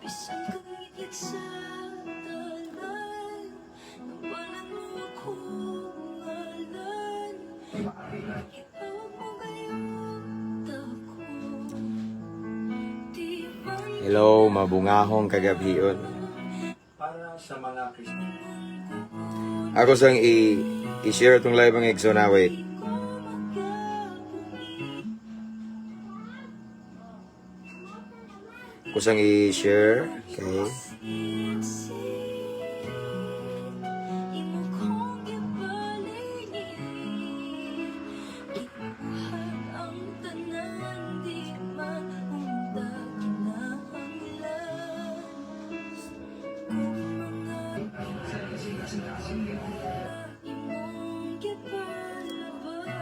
Bisan kangitngit sa tanan, nabalan mo akong ngalan. Itawag mo gayud ako. Di man Hello, mabungahong kagabhion. Para sa mga Kristiyano. Ako sang i-share itong live ang igsoon na, wait. Ko magabuhi. Ako sang i-share. Okay. Imo kong gipalingi. Gibuhat ang tanan, di man unta kinahanglan. Kung mga imong gipalaban.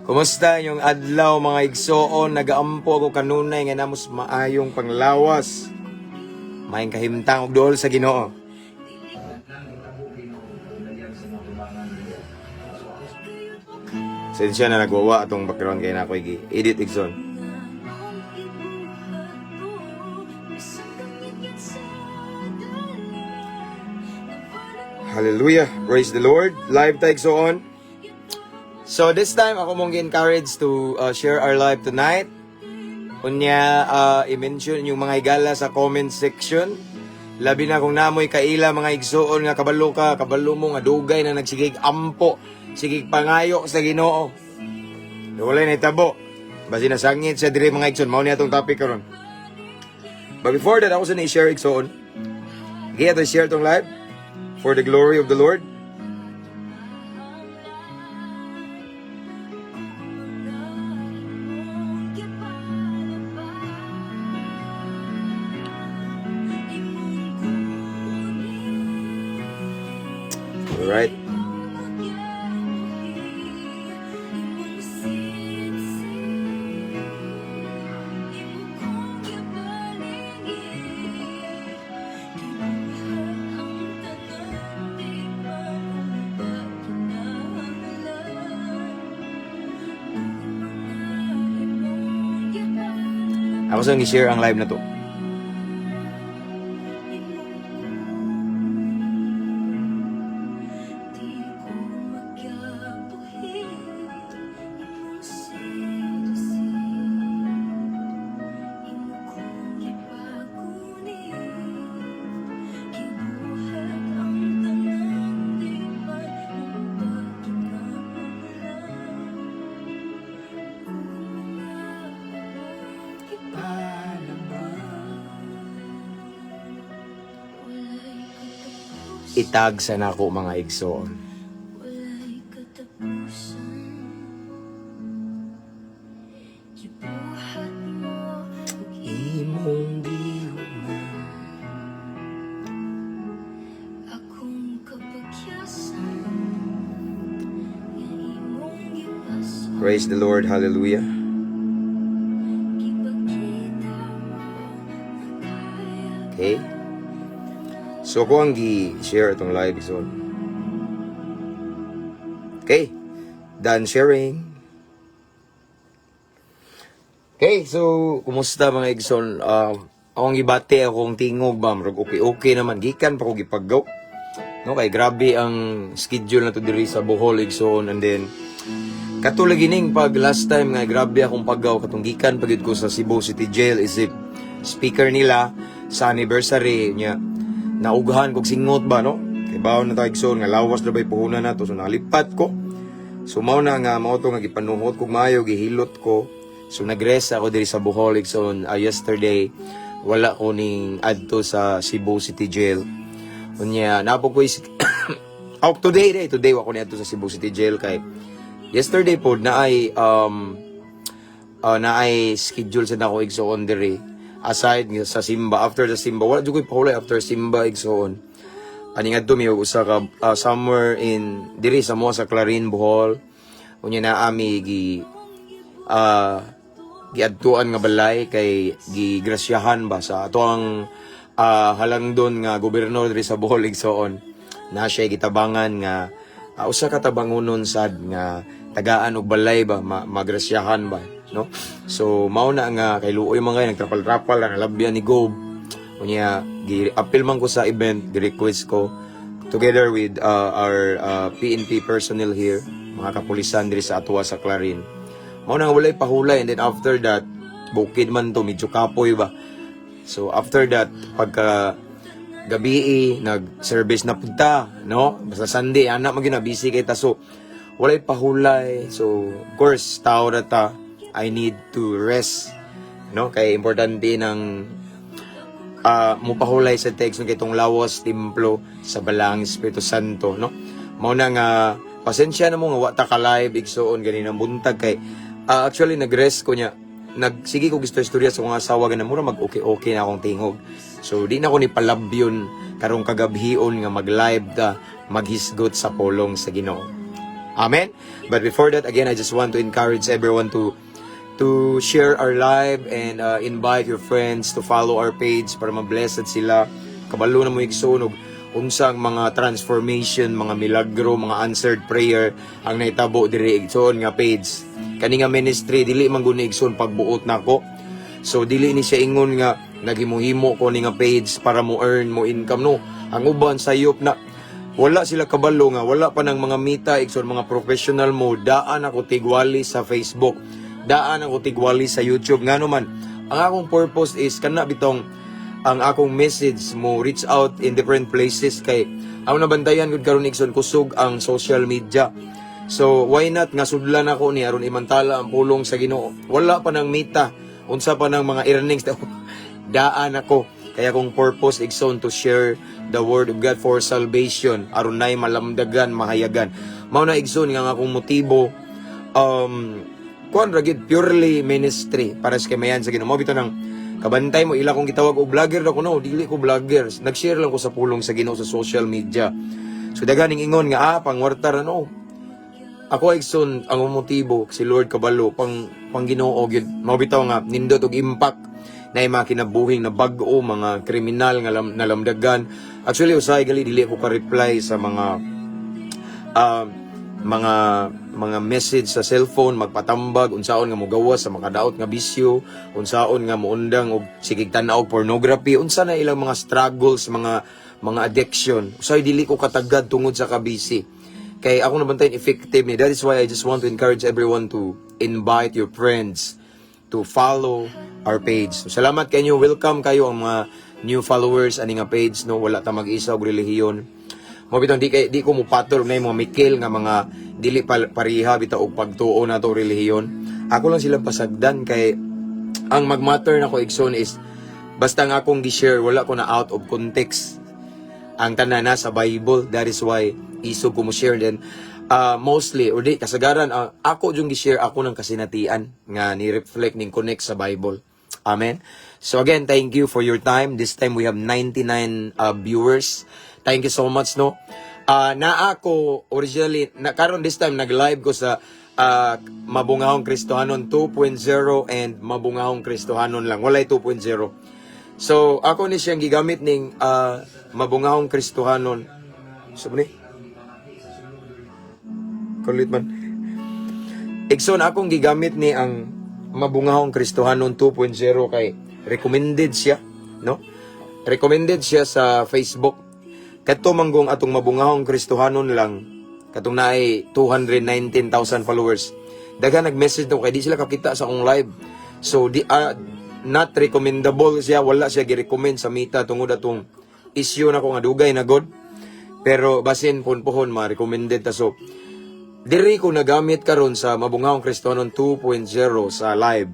Kumusta inyong adlaw, mga igsoon? Nagaampo ako kanunay nga namos maayong panglawas. Maayong kahimtang og duol sa Ginoo. Sensya na nagwawa atong background kay na ako edit, igsoon. Nganong ibuhat mo, bisan kangitngit sa dalan, nabalan mo. Hallelujah. Praise the Lord. Live ta, igsoon. So this time ako mong encourage to share our live tonight. Unya i-mention yung mga higala sa comment section. Labi na kung namoy kaila, mga igsoon, nga kabalo ka, kabalo mo nga dugay na nagsigig ampo, sigig pangayo sa Ginoo. Walay na itabo. Basi nasangit siya diri, mga igsoon, mao ni atong topic karon. But before that, ako sa ni-share, igsoon. Giya to share tong live for the glory of the Lord. Imong gipalaban, imong kunin. Alright. Imong sitsit, imo kong gipalingi. Gibuhat ang tanan, di man unta kinahanglan. Kung mga imong gipalaban. Ako sa i-share ang live na to. Imong di ko magabuhi. Imong sitsit, imo kong gipakunin. Gibuhat ang tanan, di man unta kinahanglan. Kung mga imong gipalaban. Walay katapusan. Itag sa nako, mga igsoon. Walay katapusan. Gibuhat mo ug Imong gihuman. akong kapagyasan nga imong gipasan. Praise the Lord. Hallelujah. Gipakita mo nga kaya. Okay. So ko ang gi-share itong live, igsoon. Okay. Done sharing. Okay, so kumusta, mga igsoon? Akong gibati akong tingog ba, murag okay okay naman gikan pa ko gipaggaw. No, kay grabe ang schedule na to diri sa Bohol, igsoon, and then katulad gining pag last time nga grabe akong paggaw katong gikan pa gyud ko sa Cebu City Jail isip speaker nila sa anniversary niya, naughan kog singot ba, no? Kay bawon na ta, igsoon, nga lawas na ba'y puhunan nato, so nakalipat ko. So mao na nga mao to nga gipanuhot kog maayo, gihilot ko. So nagrest ako diri sa Bohol, igsoon, yesterday. Wala ko ning adto sa Cebu City Jail. Unya napo ko is oh, today day today wa ko ni adto sa Cebu City Jail kay yesterday pod na ay schedule sa nako, igsoon, diri aside nga sa simba. After the simba, wala jud koy pahulay after simba, igsoon. Ani ngadto mi og usa ka somewhere in diri sa mo sa Clarin, Bohol. Unya naa mi gi giadtuan nga balay kay gigrasyahan ba sa ato ang halangdon nga gobernador diri sa Bohol, igsoon, na siya gitabangan nga usa ka tabangunon sad nga tagaan og balay ba, magrasyahan ba. no? So mao na nga kay luoy mga nagtrapal-trapal ang nalabyan ni Gob. Unya gi-apil man ko sa event, gi-request ko together with our PNP personnel here, mga kapulisan diri sa atwa sa Clarin. Mao na nga walay pahulay, and then after that, bukid man to, medyo kapoy ba. So after that, pagka gabi nag-service na punta, no? Basta Sunday, anak man gyud na busy kay ta, so walay pahulay. So of course, tao ra ta, I need to rest, no? Kay importante ng mupahulay sa text kay itong lawas templo sa Balaang Espiritu Santo, no? Mao na nga pasensya na mo nga wa ta ka live, igsuon, ganinang buntag kay actually nag-rest ko niya. Nagsige ko gusto istorya sa akong asawa gana mura mag okay okay na akong tingog. So di na ko ni palabyon karong kagabhion nga mag-live ta, maghisgot sa pulong sa Ginoo. Amen. But before that, again, I just want to encourage everyone to share our live and invite your friends to follow our page para ma-blessed sila. Kabalo na mo, igsoon, og unsang mga transformation, mga milagro, mga answered prayer ang nahitabo diri, igsoon, nga page. Kani nga ministry dili man guni, igsoon, pagbuot nako. So dili ni siya ingon nga naghimo-himo ko ni nga page para mo earn mo income, no. Ang uban sayop na, wala sila kabalo nga wala pa ng mga Meta, igsoon, mga professional mo daan ako tigwali sa Facebook, daan ako tigwali sa YouTube. Ngano man, ang akong purpose is kana bitong ang akong message mo reach out in different places kay ang nabantayan gud karon, igsoon, kusog ang social media. So why not nga sudlan ako ni aron imantala ang pulong sa Ginoo? Wala pa ng Meta, unsa pa ng mga earnings, daan ako. Kaya kung purpose, igsoon, to share the word of God for salvation aron nay malamdagan, mahayagan. Mao na, igsoon, nga ang akong motibo kuan ra gid, purely ministry para sa kamayan sa Ginoo. Mao bitaw nang kabantay mo ila kong gitawag og vlogger na ko, no, dili ko vlogger. Nag-share lang ko sa pulong sa Ginoo sa social media. So daghan ning ingon nga pangwarta ra, no. Ako, igsoon, ang motibo, si Lord kabalo, pang pang Ginoo gyud. Mao bitaw nga nindot og impact na mga kinabuhing na bag-o, mga kriminal nga nalamdagan. Actually, usahay gali dili ako ka-reply sa mga mga message sa cellphone, magpatambag unsaon nga mogawas sa makadaot nga bisyo, unsaon nga moundang og sigig tan-aw og pornography, unsa na ilang mga struggles, mga addiction. Usahay dili ko katagad tungod sa kabisi. Kay ako nabantayan, effective ni. That is why I just want to encourage everyone to invite your friends to follow our page. So, salamat kayo. Welcome kayo ang mga new followers ani nga page, no? Wala ta mag-isa og relihiyon. Mo bitong di kay di ko mupatol na yung mga mikil nga mga dili pariha bitaw og pagtuo nato, relihiyon. Ako lang silang pasagdan kay ang magmatter nako, igsoon, is basta nga akong gi-share wala ko na out of context, ang tanan na sa Bible. That is why isog ko mo share then mostly or di kasagaran ako yung gi-share ako ng kasinatian nga ni reflect ning connect sa Bible. Amen. So again, thank you for your time. This time we have 99 viewers. Thank you so much, no. Na ako originally na karon this time nag-live ko sa Mabungahong Kristohanon 2.0 and Mabungahong Kristohanon lang. Walay 2.0. So ako ni siyang gigamit ning Mabungahong Kristohanon. So ni kulit man. Igsoon, akong gigamit ni ang Mabungahong Kristohanon 2.0 kay recommended siya, no? Recommended siya sa Facebook. Kadto manggong atong Mabungahong Kristohanon lang, katong naay 219,000 followers. Daghan nag-message daw kay di sila kakita sa akong live. So di not recommendable siya, wala siya gi-recommend sa Meta tungod atong issue na ko nga dugay na god. Pero basin pun-puhon ma-recommended ta, so diri ko nagamit karon sa Mabungahong Kristohanon 2.0 sa live.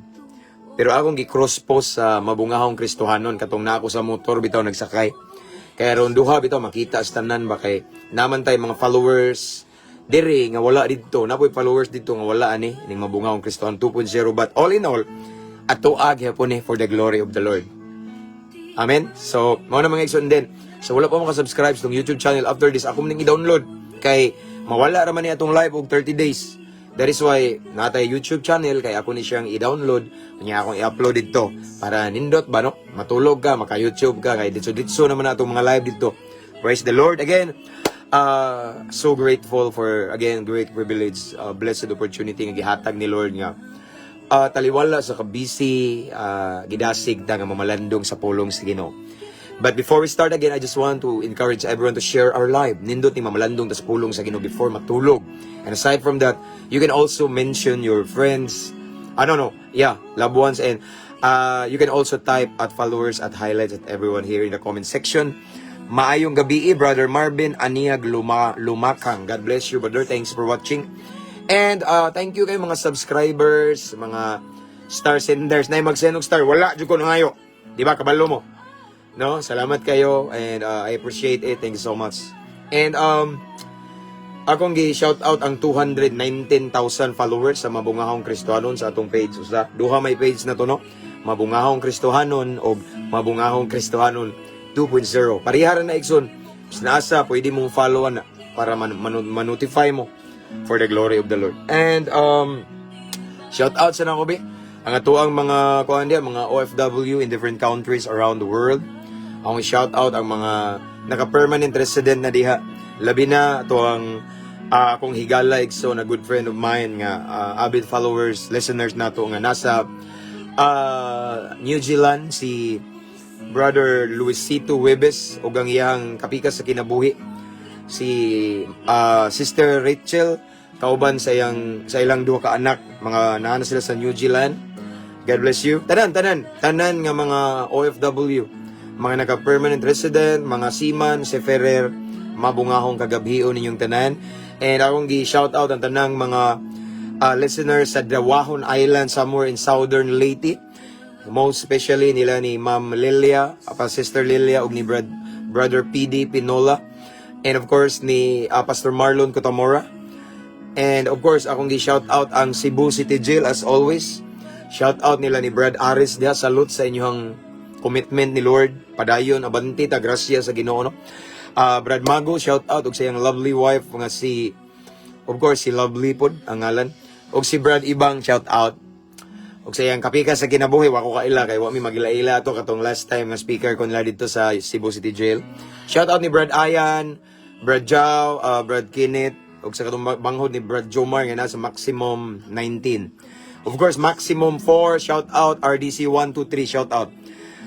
Pero akong gi-cross post sa Mabungahong Kristohanon katong na ako sa motor bitaw nagsakay. Kaya ron duha bitaw makita sa tanan ba, kay naman tay mga followers diri nga wala didto. Napoy followers didto nga wala ani ning Mabungahong Kristohanon 2.0, but all in all, ato gyapon ni for the glory of the Lord. Amen? So, mao na, mga igsoon din. So, wala pa mo ka-subscribe sa YouTube channel, after this, ako ning i-download. Kay, mawala raman ni atong live og 30 days. That is why, natay YouTube channel, kay ako ni siyang i-download, nya akong i-upload dito. Para nindot ba, no? Matulog ka, maka-YouTube ka, kay ditso-ditso naman na atong mga live dito. Praise the Lord. Again, so grateful for, again, great privilege, blessed opportunity nga gihatag ni Lord nga Taliwala sa kabisi, gidasig ta nga mamalandong sa pulong sa Ginoo. But before we start again, I just want to encourage everyone to share our live. Nindot ni mamalandong tas pulong sa Ginoo before matulog. And aside from that, you can also mention your friends, I don't know, yeah, loved ones, and you can also type @followers, @highlights, at everyone here in the comment section. Maayong gabi, Brother Marvin Aniag Lumakang. God bless you, brother. Thanks for watching. And thank you kay mga subscribers, mga star senders. Na mag-send og star, wala jud ko nangayo. Di ba kabalo mo? No, salamat kayo and I appreciate it. Thank you so much. And akong gi-shout out ang 219,000 followers sa Mabungahong Kristohanon sa atong page. Usa, duha may page na to, no. Mabungahong Kristohanon o Mabungahong Kristohanon 2.0. Pareha ra na, igsoon. Mas nasa, pwede mong follow na para man-notify mo for the glory of the Lord. And shout out sa nako be. Ang atoang mga kuan diya, mga OFW in different countries around the world. Akong shout out ang mga naka-permanent resident na diha. Labi na to ang akong higala, igsoon, a good friend of mine nga avid followers, listeners nato nga nasa New Zealand, si Brother Luisito Webes ug ang iyang kapikas sa kinabuhi, si Sister Rachel, kauban sa ilang duha ka anak, mga naa na sila sa New Zealand. God bless you. Tanan, tanan, tanan nga mga OFW, mga naka-permanent resident, mga seaman, seafarer, mabungahong kagabhion ninyong tanan. And akong gi-shout out ang tanang mga listeners sa Dawahon Island somewhere in Southern Leyte. Most especially nila ni Ma'am Lilia, pa Sister Lilia ug ni Brother PD Pinola. And of course ni Pastor Marlon Cotamora. And of course, akong gi-shout out ang Cebu City Jail as always. Shout out nila ni Brad Aris diha. Salute sa inyong commitment ni Lord. Padayon, abante ta, grasya sa Ginoo, no. Brad Mago, shout out ug sa iyang lovely wife nga si, of course, si Lovely pod ang ngalan. Ug si Brad Ibang, shout out. Ug sa iyang kapika sa kinabuhi, wa ko kaila kay wa mi magila-ila ato katong last time nga speaker ko nila dito sa Cebu City Jail. Shout out ni Brad Ayan, Brad Jao, Brad Kenneth, ug sa katong banghod ni Brad Jomar nga nasa maximum 19. Of course, maximum 4, shout out RDC 123, shout out.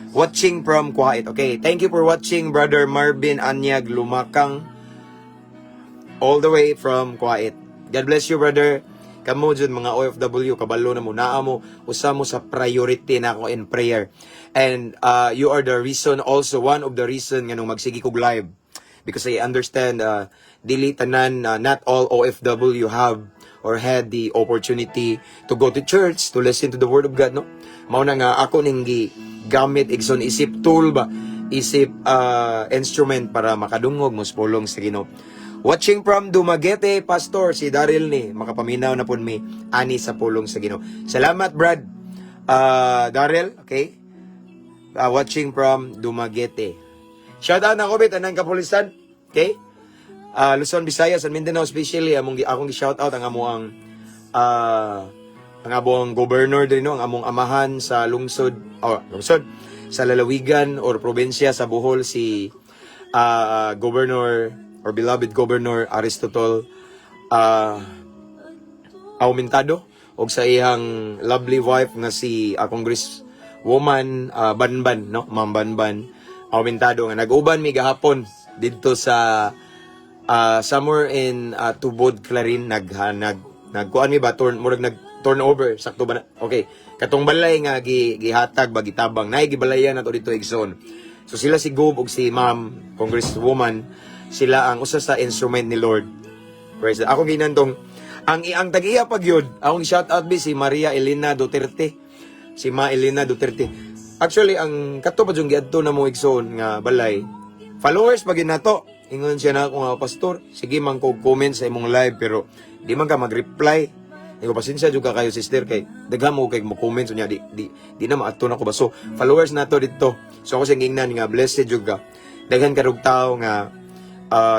Watching from Kuwait. Okay, thank you for watching, Brother Marvin Anyag Lumakang, all the way from Kuwait. God bless you, brother. Kamo jud mga OFW, kabalo na mo, naa mo, usa mo sa priority na ako in prayer. And you are the reason also, one of the reason nga nung magsige kog live. Because I understand, dili tanan, not all OFW have or had the opportunity to go to church, to listen to the Word of God, no? Mao na nga ako ning gi gamit, igsoon, isip tool ba, isip instrument para makadungog mo sa pulong sa Ginoo. Watching from Dumaguete, Pastor, si Daryl ni, makapaminaw na pud mi ani sa pulong sa Ginoo. Salamat, Brad. Daryl, okay? Watching from Dumaguete. Shout out na ko, bit, anang kapulisan. Okay? Luzon, Visayas, and Mindanao especially, akong shout out ang among governor din, no, ang among amahan sa lungsod, oh, lungsod, sa lalawigan or probinsya sa Bohol, si Governor or beloved Governor Aristotle Aumentado og sa iyang lovely wife nga si Congresswoman Banban, no, Ma'am Banban Aumentado nga nag-uban mi gahapon didto sa somewhere in Tubod, Clarin, nag ha, nag nagkuan mi ba, turn, murag nag turnover, sakto ba na? Okay, katong balay nga gihatag ba, gitabang, naay gibalayan nato dito, igsoon. So sila si Gob ug si Ma'am Congresswoman, sila ang usa sa instrument ni Lord. Praise the. Ako ginantong ang tag-iya pag yun, akong shout out bi si Maria Elena Duterte. Si Ma Elena Duterte. Actually, ang kato pa yung giadto na mo, igsoon, nga balay. Followers pag yun nato. Ingon siya na ako nga, "Pastor, sige man ko comment sa imong live pero di man ka mag-reply." Ko pasensya jud ka kayo, sister, kay daghan mo kay mo comment, so niya di na maadto na ko ba. So followers nato dito. So ako siyang gingnan nga blessed jud ka. Daghan karog tao nga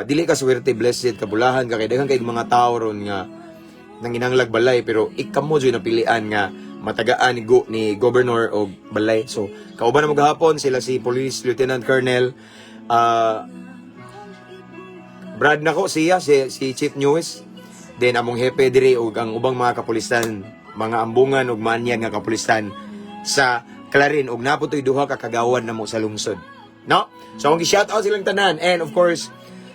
dili ka swerte, blessed ka, bulahan ka kay daghan kay mga tao ron nga nanginanglag balay pero ikamo jud napilian nga matagaan ni governor og balay. So kauban na mo gahapon sila si Police Lieutenant Colonel Brad nako siya si Chief News. Then among hepe diri ug ang ubang mga kapulisan. Mga ambungan ug manyag nga kapulisan sa Clarin ug naputoy duha ka kagawad namo sa lungsod. No? So akong gi-shout out silang tanan and of course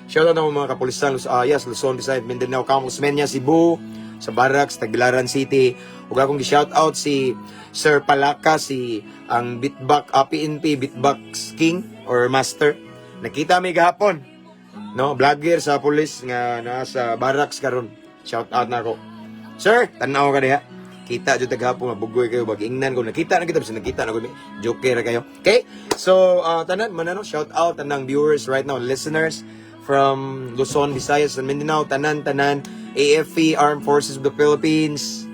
shout out na mga kapulisan yes, Luzon, Visayas, Mindanao, Campos, Osmeña, Cebu, sa Barracks, Tagbilaran City. Ug akong gi-shout out si Sir Palaka, si ang Bitback PNP Bitbox King or Master. Nakita mi gahapon. No, vlogger sa pulis nga naa sa barracks karon. Shout out na ako. Sir, tan-aw ka diha. Kita jud gahapon, mabugoy kayo bag ingnan ko nakita na kita bisan nakita na ko joker ra kayo. Okay? So, tanan manano, shout out tanang viewers right now, listeners from Luzon, Visayas, and Mindanao, tanan tanan AFP, Armed Forces of the Philippines,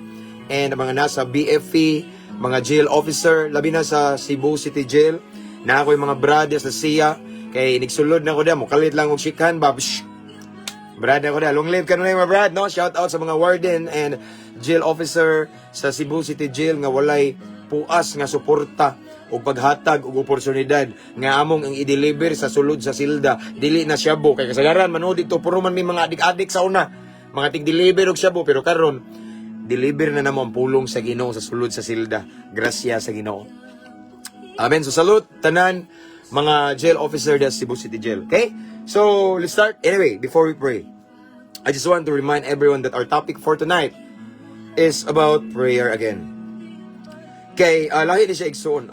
and ang mga nasa BFP, mga jail officer, labi na sa Cebu City Jail, na ako yung mga brad sa siya, kay nigsulod na ko diya, mukalit lang og shikan ba, psh, Brad ako na. Long live kanunay mga brad, no? Shout out sa mga warden and jail officer sa Cebu City Jail nga walay puas nga suporta o paghatag og oportunidad nga among ang i-deliver sa sulod sa silda dili na shabu kay kasagaran manood dito puro man may mga adik-adik sa una mga tig-deliver og shabu, pero karon deliver na namo ang pulong sa Ginoo sa sulod sa silda. Grasya sa Ginoo. Amen. So salute tanan mga jail officer sa Cebu City Jail. Okay? So let's start. Anyway, before we pray, I just want to remind everyone that our topic for tonight is about prayer again. Kay lahi ni siya, igsoon.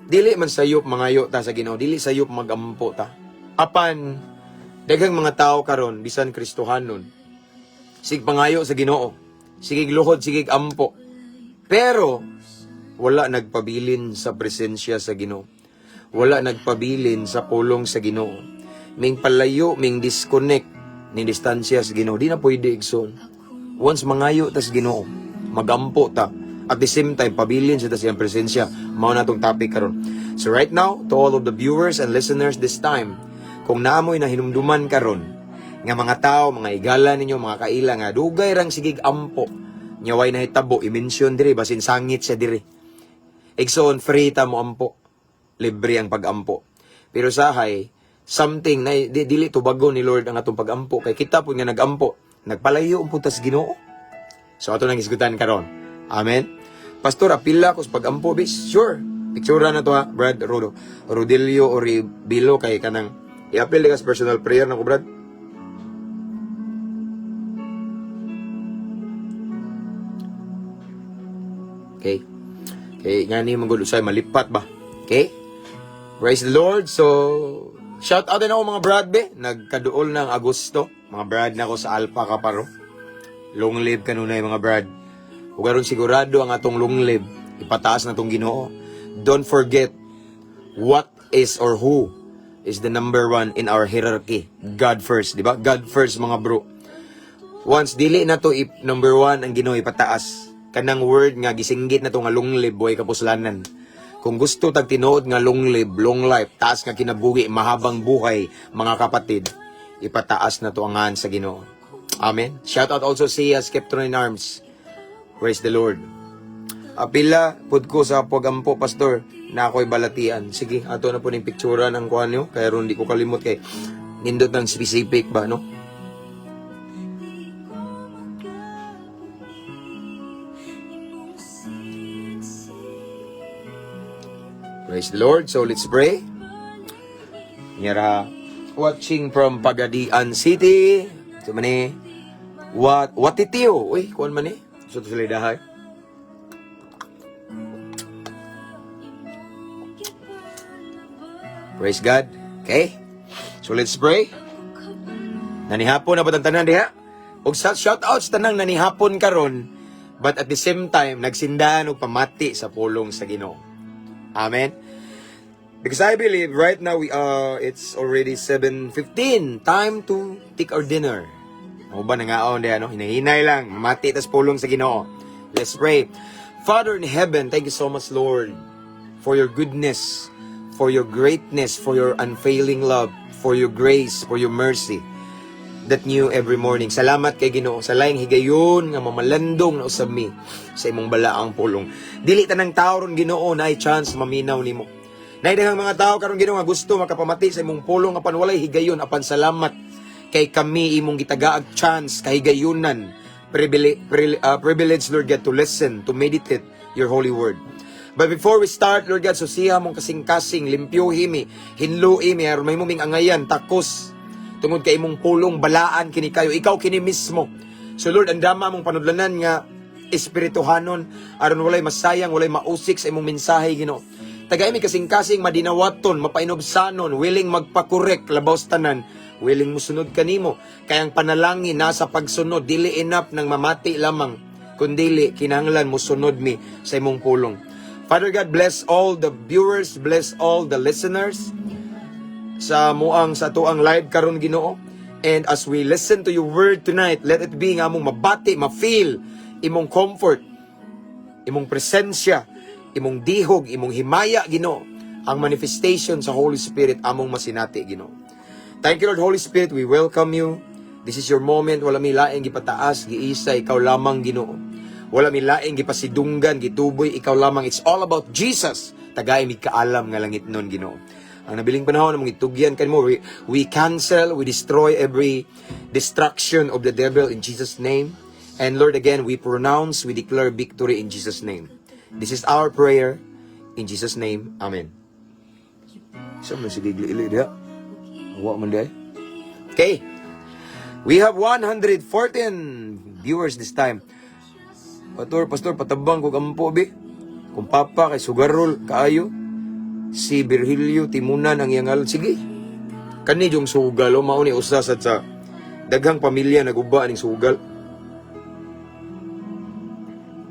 Dili man sayop mangayo ta sa Ginoo, dili sayop magampo ta. Apan daghang mga tao karon bisan Kristohanon, sig pangayo sa Ginoo, sige luhod, sige ampo. Pero wala nagpabilin sa presensya sa Ginoo. Wala nagpabilin sa pulong sa Ginoo. Ming palayo, ming disconnect ning distansya sa Ginoo. Di na pwede, igsoon. Once mangayo tas Ginoo, magampo ta. At the same time, pabilin sa tas iyang presensya. Mao na tong topic karon. So right now, to all of the viewers and listeners this time, kung naamoy na hinumduman karon nga mga tao, mga igala ninyo, mga kaila nga dugay rang sigig ampo, nya way nahitabo, i-mention diri basin sangit siya diri. Igsoon, free ta mo ampo. Libre ang pagampo. Pero sahay, something na dili tubagon ni Lord ang atong pagampo kay kita pud nga nagampo, nagpalayo ang putas Ginoo. So ato nang isgutan karon. Amen. Pastor, apila ko sa pagampo bis. Sure. Picture na to ha, Brad Rodo. Rodilio Oribilo kay kanang i-apil ka sa personal prayer na ko, Brad. Okay. Okay, nga ni magud usay malipat ba. Okay? Praise the Lord. So, shout out din ako mga brad be. Nagkaduol ng Agosto. Mga brad na ako sa Alpha Kaparo. Long live kanunay mga brad. Ug aron sigurado ang atong long live, ipataas na tong Ginoo. Don't forget what is or who is the number one in our hierarchy. God first, di ba? God first, mga bro. Once dili na to number one ang Ginoo ipataas. Kanang word nga gisinggit na to nga long live, buhay kapuslanan. Kung gusto tag tinuod nga long live, long life, taas nga kinabuhi, mahabang buhay, mga kapatid, ipataas na to ang ngan sa Ginoo. Amen. Shout out also si Skeptron in Arms. Praise the Lord. Apila pud ko sa pagampo, pastor, na ako'y balatian. Sige, ato na po ning picture ng kuan nyo, kaya ron di ko kalimot kay nindot ng specific ba, no? Di ko makabalik imong siksik. Praise the Lord. So let's pray. Nyara watching from Pagadian City. So mani what watitio. Uy, kuan man ni. So to sila dahay. Praise God. Okay? So let's pray. Nanihapon na ba tang tanan diha? Og sa shout out sa tanang nanihapon karon, but at the same time nagsindahan og pamati sa pulong sa Ginoo. Amen. Because I believe right now we it's already 7:15. Time to take our dinner. Mo ba nangaon diha, no? Hinahinay lang, mamati tas pulong sa Ginoo. Let's pray. Father in heaven, thank you so much, Lord, for your goodness, for your greatness, for your unfailing love, for your grace, for your mercy that new every morning. Salamat kay Ginoo sa laing higayon nga mamalandong na usab mi sa imong balaang pulong. Dili tanang tao ron, Ginoo, naay chance maminaw nimo. Naay daghang mga tao karon, Ginoo, nga gusto makapamati sa imong pulong apan walay higayon, apan salamat kay kami imong gitagaag chance kahigayunan. privilege, Lord God, to listen, to meditate your holy word. But before we start, Lord God, susiha among kasing-kasing, limpyuhi mi, hinlui mi, aron mahimo ming angayan, takos, tungod kay imong pulong, balaan kini kayo, ikaw kini mismo. So Lord, andama among panudlanan nga espirituhanon, aron walay masayang, walay mausik sa imong mensahe, Ginoo. Tagay mi kasing-kasing madinawaton, mapainubsanon, willing magpa-correct, labaw sa tanan, willing musunod kanimo. Kay ang panalangin nasa pagsunod, dili enough ng mamati lamang, kundili kinahanglan musunod mi sa imong pulong. Father God, bless all the viewers, bless all the listeners sa atuang live karon, Ginoo. And as we listen to your word tonight, let it be nga among mabati, ma-feel imong comfort, imong presensya, imong dihog, imong himaya, Ginoo. Ang manifestation sa Holy Spirit among masinati, Ginoo. Thank you, Lord Holy Spirit. We welcome you. This is your moment. Wala mi laing gipataas, giisa, ikaw lamang, Ginoo. Wala mi laing gipasidunggan, gituboy, ikaw lamang. It's all about Jesus. Tagay mi kaalam nga langit nun, Ginoo. Ang nabiling panahon among itugyan kanimo, we cancel, we destroy every destruction of the devil in Jesus' name. And Lord, again, we pronounce, we declare victory in Jesus' name. This is our prayer. In Jesus' name, Amen. So, man sige ili diha. Wa man diay. Okay. We have 114 viewers this time. Pastor, pastor, patabang kog ampo bi. Kung papa kay sugarol kaayo. Si Virgilio Timunan ang iyang ngalan. Sige. Kani yung sugal o mao ni usa sa daghang pamilya naguba ning sugal.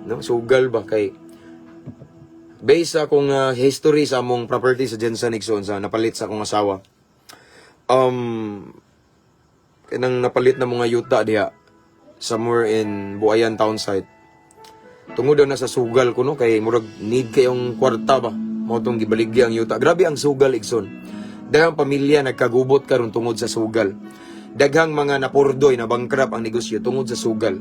No, sugal ba kay based sa akong history sa among property sa GenSan, igsoon, sa napalit sa akong asawa. Kanang napalit na mga yuta diha somewhere in Buayan town site. Tungod daw na sa sugal kuno kay murag need kayong kwarta ba. Mao tong gibaligya ang yuta. Grabe ang sugal, igsoon. Daghang pamilya nagkagubot karon tungod sa sugal. Daghang mga napurdoy na bankrupt ang negosyo tungod sa sugal.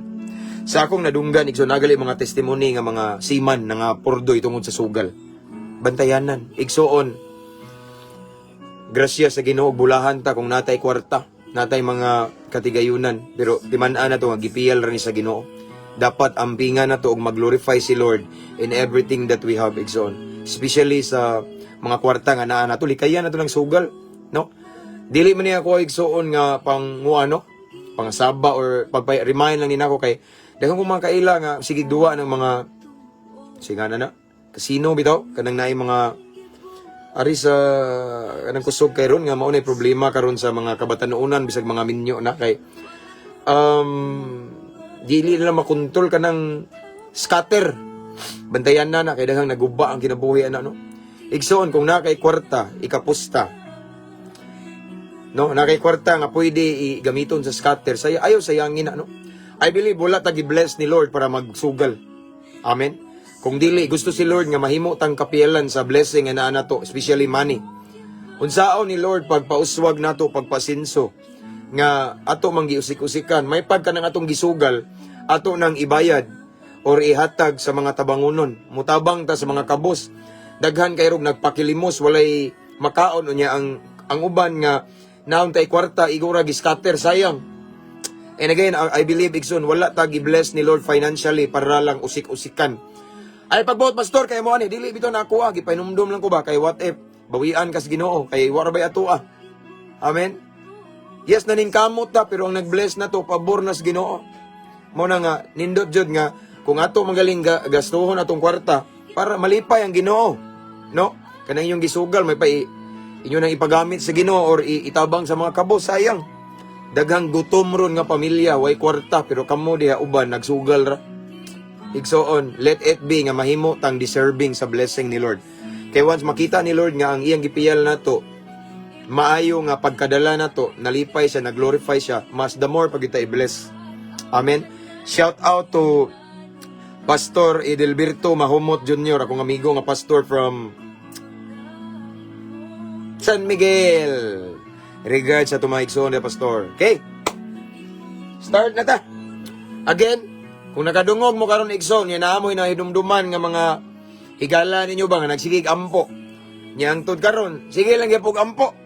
Sa akong nadunggan, igsoon, nagali mga testimony nga mga seaman na nga purdoy tungod sa sugal. Bantayanan, igsoon. Grasya sa Ginoo, bulahan ta kung natay kwarta, natay mga katigayunan, pero timan-an na to nga gipiyal ra ni sa Ginoo. Dapat ampingan na to og mag-glorify si Lord in everything that we have, igsoon. Especially sa mga kwarta nga naa nato, likayan na to ng sugal, no? Dili man niya ako, igsoon, nga pang ano, pangasaba or pagpay remind lang ni nako kay daghan kong mga kaila nga sige duwa ng mga sige na na casino bitaw, kanang naay mga ari sa kanang kusog kay ron nga mao nay problema karon sa mga kabatanunan bisag mga minyo na kay dili nila makontrol kanang scatter. Bantayan na na kay daghang naguba ang kinabuhi ana, no? Igsoon, kung na kay kwarta, ikapusta, no? Na kay kwarta nga pwede i-gamiton sa scatter, say ayo sayangin na, no? I believe wala ta gi-bless ni Lord para magsugal. Amen. Kung dili gusto si Lord nga mahimo tang kapiyalan sa blessing nga naa nato, especially money. Unsaon ni Lord pagpauswag nato, pagpasinso nga ato mang giusik-usikan, may pagka nang atong gisugal, ato nang ibayad or ihatag sa mga tabangunon, mutabang ta sa mga kabos. Daghan kay rog nagpakilimos, walay makaon. Unya ang uban nga naon tay kwarta, igora gi-scatter, sayang. And again, I believe, igsoon, wala ta gi-bless ni Lord financially para lang usik-usikan. Ay pagbuot, pastor, kay mo ani dili bitaw na ako ah, gipahinumdum lang ko ba kay what if bawian kas Ginoo kay wala bay ato ah. Amen. Yes, naningkamot ta, pero ang nag-bless na to pabor na sa Ginoo. Mo na nga nindot jud nga kung ato magaling gastuhon atong kwarta para malipay ang Ginoo. No? Kanang inyong gisugal may pa inyo nang ipagamit sa Ginoo or itabang sa mga kabos, sayang. Daghang gutom ron nga pamilya, way kwarta, pero kamo diha uban nagsugal ra. Igsoon, let it be nga mahimo tang deserving sa blessing ni Lord. Kay once makita ni Lord nga ang iyang gipiyal nato, maayo nga pagkadala nato, nalipay siya, nag-glorify siya, mas the more pag kita i-bless. Amen. Shout out to Pastor Edelberto Mahumot Jr., akong amigo nga pastor from San Miguel. Regards sa mga igsoon Pastor. Okay. Start na ta. Again, kung nakadungog mo karon, igsoon, yan na amoy nahidumduman nga mga higala ninyo ba nga nagsigig ampo. Nya hangtod karon, sige lang gyapog ampo.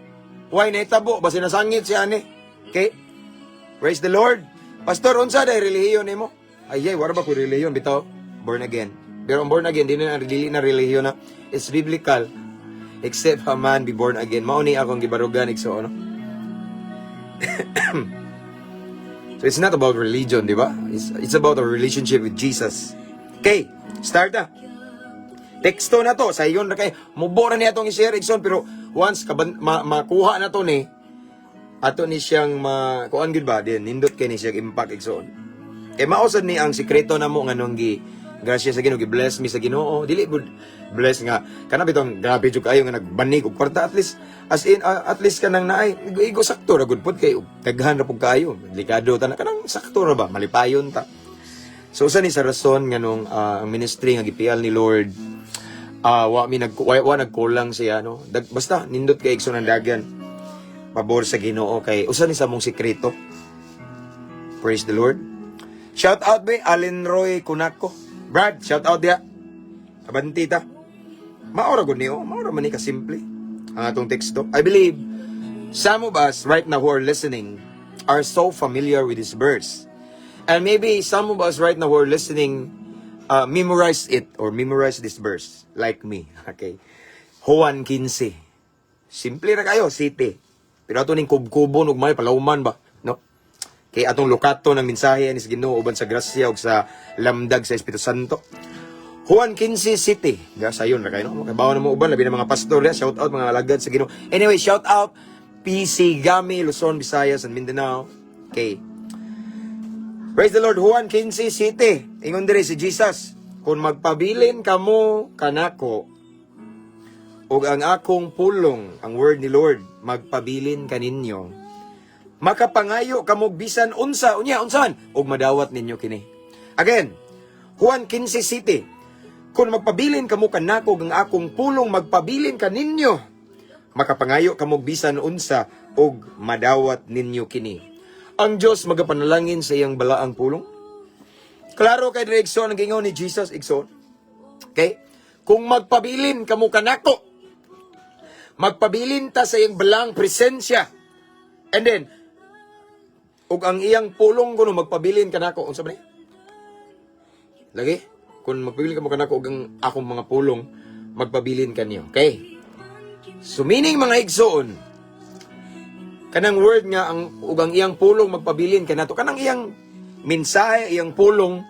Why nahitabo basi nasangit siya ani. Okay? Praise the Lord. Pastor, unsa day relihiyon nimo? Ay, ay, wala ba ko relihiyon bitaw? Born again. Pero ang born again, di na, dili na relihiyon na. It's biblical. Except a man be born again. Mao ni akong gibarugan, igsoon, no? So it's not about religion, di ba? It's about a relationship with Jesus. Okay, start na. Teksto na to, sa iyon na kay mubo na niya atong i-share, igsoon, pero once kaban, makuha na to ni ato ni siyang ma kuan gud ba din nindot kay ni siyang impact, igsoon. Kay mao sad ni ang sikreto namo nganong gi grasya sa Ginoo, gi-bless mi sa Ginoo. Dili gud bless nga kana bitong grabe jud kayo nga nagbanig og kwarta, at least as in at least kanang naay igo sakto ra gud pud kay daghan ra pud kaayo, delikado ta na, kanang sakto ra ba, malipayon ta. So usa ni sa rason nganong ang ministry nga gipial ni Lord, wa mi nag wa nagkulang siya, no. Basta nindot kay, igsoon, ang dagan pabor sa Ginoo kay usa ni sa mong sikreto. Praise the Lord. Shout out be Allen Roy Kunako. Brad, shout out dia. Abanti ta. Maora gud niyo, maora man ni ka simple ang atong teksto. I believe some of us right now who are listening are so familiar with this verse. And maybe some of us right now who are listening memorize it or memorize this verse like me. Okay. Juan 15. Simple ra kayo, city. Pero ato ning kubkubon ug may palawman ba, no? Kay atong lukato ng mensahe ni sa Ginoo uban sa grasya ug sa lamdag sa Espiritu Santo. Juan 15 City. Ga sayon ra kayo, no? Kabaw na mo uban labi na mga pastor ya, shout out mga alagad sa Ginoo. Anyway, shout out PC Gami, Luzon, Visayas and Mindanao. Okay. Praise the Lord. Juan 15 City. Ingon diri si Jesus, "Kung magpabilin kamo kanako ug ang akong pulong," ang word ni Lord, "magpabilin kaninyo, makapangayo kamo bisan unsa," unya unsan, "ug madawat ninyo kini." Again, Juan 15 City. "Kung magpabilin kamo kanako ug ang akong pulong magpabilin kaninyo, makapangayo kamo bisan unsa ug madawat ninyo kini." Ang Dios magapanalangin sa iyang balaang pulong. Klaro kay diri, igsoon, ang gingon ni Jesus, igsoon. Okay? Kung magpabilin kamo kanako, magpabilin ta sa iyang balaang presensya. And then, ug ang iyang pulong kuno magpabilin kanako, unsa ba ni? Lagi? "Kung magpabilin kamo kanako ug ang akong mga pulong magpabilin kaniyo." Okay? So meaning, mga igsoon, kanang word nga ang ug ang iyang pulong magpabilin kanato, kanang iyang mensahe, iyang pulong,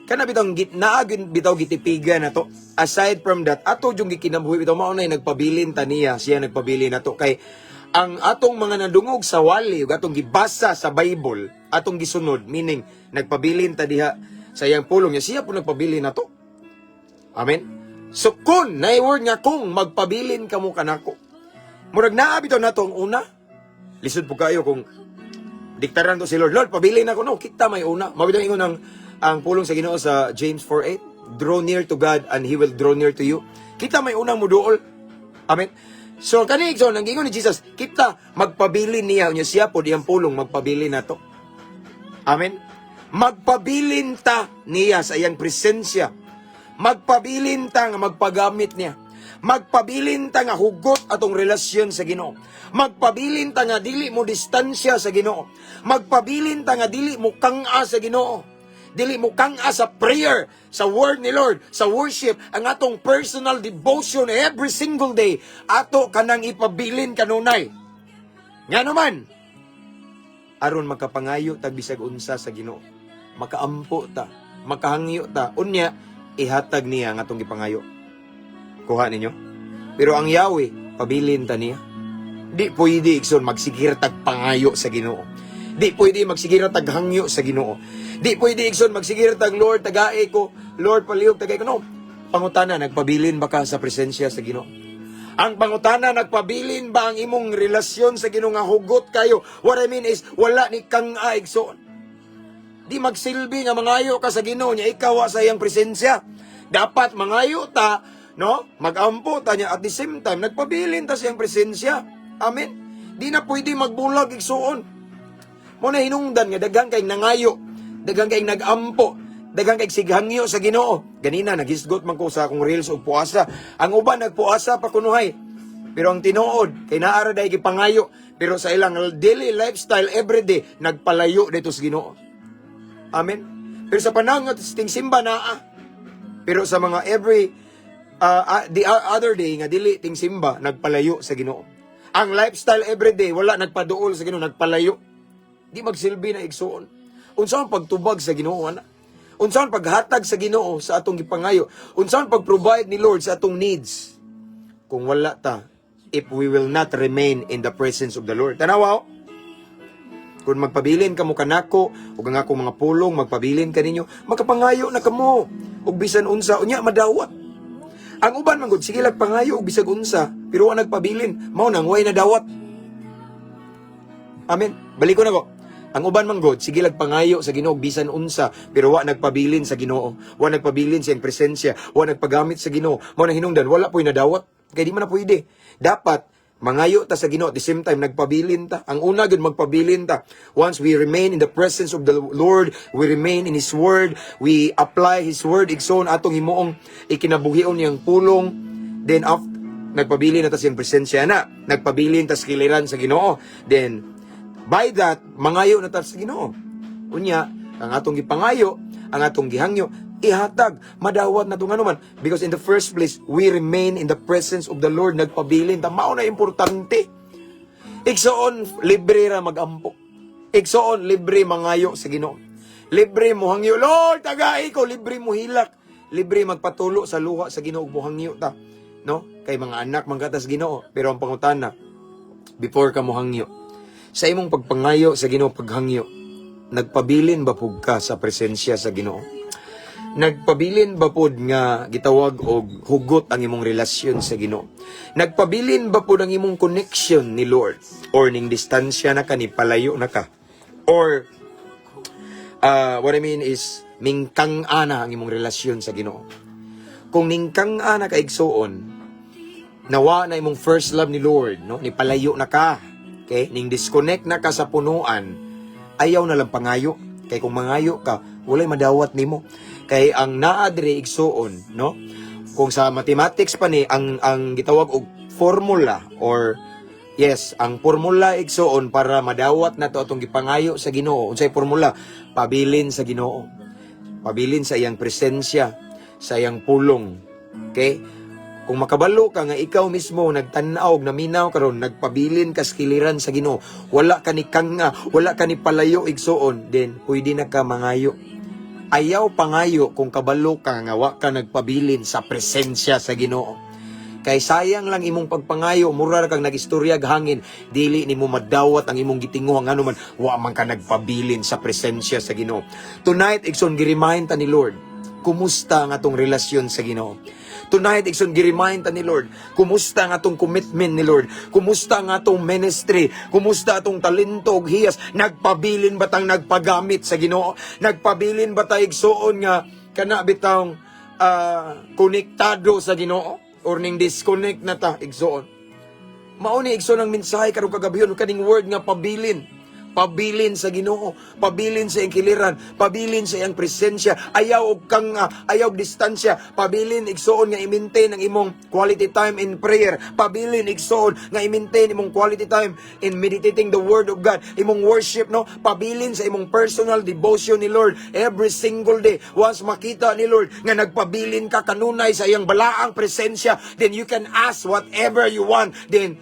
kana bitaw naa gyud bitaw gitipiga na to. Aside from that, ato yung gikinabuhi bitaw, mao nay nagpabilin ta niya, siya nagpabilin nato kay ang atong mga nadungog sa wali ug atong gibasa sa Bible, atong gisunod, meaning nagpabilin ta diha sa iyang pulong niya, siya po nagpabilin nato. Amen. So kun na word nga "kung magpabilin kamo kanako," murag naa bitaw nato ang una. Lisod po kayo kung diktaran to si Lord. "Lord, pabilin ako." No, kita may una. Mao bitaw ingon ang pulong sa Ginoo sa James 4:8, "Draw near to God and He will draw near to you." Kita may unang muduol. Amen. So kani, so ang gingon ni Jesus, kita magpabilin niya unya siya pod iyang pulong magpabilin nato. Amen. Magpabilin ta niya sa iyang presensya. Magpabilin ta nga magpagamit niya. Magpabilin ta nga hugot atong relasyon sa Ginoo. Magpabilin ta nga dili mo distansya sa Ginoo. Magpabilin ta nga dili mo kang-a sa Ginoo. Dili mo kang-a sa prayer, sa word ni Lord, sa worship, ang atong personal devotion every single day. Ato kanang ipabilin kanunay. Nga naman, aron makapangayo tag bisag unsa sa Ginoo. Makaampo ta, makahangyo ta, unya ihatag niya ang atong gipangayo. Kuha ninyo? Pero ang Yahweh, pabilin ta niya. Di pwede, igsoon, magsigir tag pangayo sa Ginoo. Di pwede magsigir tag hangyo sa Ginoo. Di pwede, igsoon, magsigir tag "Lord, tagae ko, Lord, palihog tagae ko." No. Pangutana, nagpabilin ba ka sa presensya sa Ginoo? Ang pangutana, nagpabilin ba ang imong relasyon sa Ginoo nga hugot kayo? What I mean is, wala ni kang igsoon. Di magsilbi nga mangayo ka sa Ginoo niya ikaw wa sa iyang presensya. Dapat mangayo ta, no? Magampo ta niya at the same time nagpabilin ta sa iyang presensya. Amen. Di na pwede magbulag, igsuon. Mo na hinungdan nga daghan kay nangayo, daghan kay nagampo, daghan kay sighangyo sa Ginoo. Ganina naghisgot man ko sa akong reels og puasa. Ang uban nagpuasa pa kunuhay. Pero ang tinuod kay naa ra day gipangayo, pero sa ilang daily lifestyle everyday nagpalayo dito sa Ginoo. Amen. Pero sa panahon nga ting simba naa. Pero sa mga every the other day nga dili ting simba, nagpalayo sa Ginoo. Ang lifestyle everyday wala nagpaduol sa Ginoo, nagpalayo. Di magsilbi na, igsuon. Unsa ang pagtubag sa Ginoo ana? Unsa ang paghatag sa Ginoo sa atong gipangayo? Unsa ang pag-provide ni Lord sa atong needs? Kung wala ta, if we will not remain in the presence of the Lord. Tanawa, oh. Kung magpabilin kamo kanako ug ang akong mga pulong magpabilin kaninyo, makapangayo na kamo ug bisan unsa, unya madawat. Ang uban man gud sige lang pangayo og bisag unsa, pero wa nagpabilin, mao nang way nadawat. Amen. Balik ko na ko. Ang uban man gud sige lang pangayo sa Ginoo og bisan unsa, pero wa nagpabilin sa Ginoo. Wa nagpabilin sa iyang presensya, wa nagpagamit sa Ginoo. Mao nang hinungdan wala po'y nadawat. Kay di man na pwede. Dapat mangayo ta sa Ginoo, at the same time nagpabilin ta. Ang una gud, magpabilin ta. Once we remain in the presence of the Lord, we remain in His Word, we apply His Word, igsoon, atong himuong ikinabuhion niyang pulong, then after nagpabilin na ta sa iyang presensya na, nagpabilin ta sa kiliran sa Ginoo. Then by that, mangayo na ta sa Ginoo. Unya, ang atong gipangayo, ang atong gihangyo, ihatag, madawat na itong anuman. Because in the first place, we remain in the presence of the Lord, nagpabilin. Ta mao na importante. Igsoon, libre ra magampo. Igsoon, libre mangayo sa Ginoo. Libre mo hangyo, "Lord, tagai ko," libre mo hilak. Libre magpatulo sa luha sa Ginoo ug mohangyo ta. No? Kay mga anak man ka ta sa Ginoo, pero ang pangutana, before ka mohangyo, sa imong pagpangayo sa Ginoo, paghangyo, nagpabilin ba pud ka sa presensya sa Ginoo? Nagpabilin ba pod nga gitawag og hugot ang imong relasyon sa Ginoo? Nagpabilin ba pod ang imong connection ni Lord? Or ning distansya na ka, ni palayo na ka? Or what I mean is mingkang ana ang imong relasyon sa Ginoo. Kung ningkang ana ka, igsuon, nawa na imong first love ni Lord, no? Ni palayo na ka. Okay? Ning disconnect na ka sa punuan, ayaw na lang pangayo. Kay kung mangayo ka, walay madawat nimo. Kay ang naa diri, igsuon, no? Kung sa mathematics pa ni ang gitawag og formula or yes, ang formula, igsuon, para madawat na to atong gipangayo sa Ginoo. Unsay formula? Pabilin sa Ginoo. Pabilin sa iyang presensya, sa iyang pulong. Okay? Kung makabalo ka nga ikaw mismo nagtan-aw, naminaw karon, nagpabilin ka sa kiliran sa Ginoo, wala ka ni kanga, wala ka ni palayo, igsuon, then pwede na ka mangayo. Ayaw pangayo kung kabalo ka nga wa ka nagpabilin sa presensya sa Ginoo. Kay sayang lang imong pagpangayo, mura ra kang nagistoryag hangin, dili nimo madawat ang imong gitinguha ngano man wa man ka nagpabilin sa presensya sa Ginoo. Tonight, igsoon, gi-remind ta ni Lord, kumusta ang atong relasyon sa Ginoo? Tonight, igsoon, gi-remind ta ni Lord, kumusta ang atong commitment ni Lord? Kumusta ang atong ministry? Kumusta atong talento ug hiyas? Nagpabilin ba tang nagpagamit sa Ginoo? Nagpabilin ba ta, igsuon, nga kana bitawng konektado sa Ginoo or ning disconnect na ta, igsuon? Mao ni, igsoon, ang mensahe karong kagabhion, kaning word nga pabilin. Pabilin sa Ginoo, pabilin sa iyang kiliran, pabilin sa iyang presensya, ayaw og kang ayaw og distansya, pabilin, igsuon, nga i-maintain ang imong quality time in prayer, pabilin, igsuon, nga i-maintain imong quality time in meditating the word of God, imong worship, no, pabilin sa imong personal devotion ni Lord every single day. Once makita ni Lord nga nagpabilin ka kanunay sa iyang balaang presensya, then you can ask whatever you want, then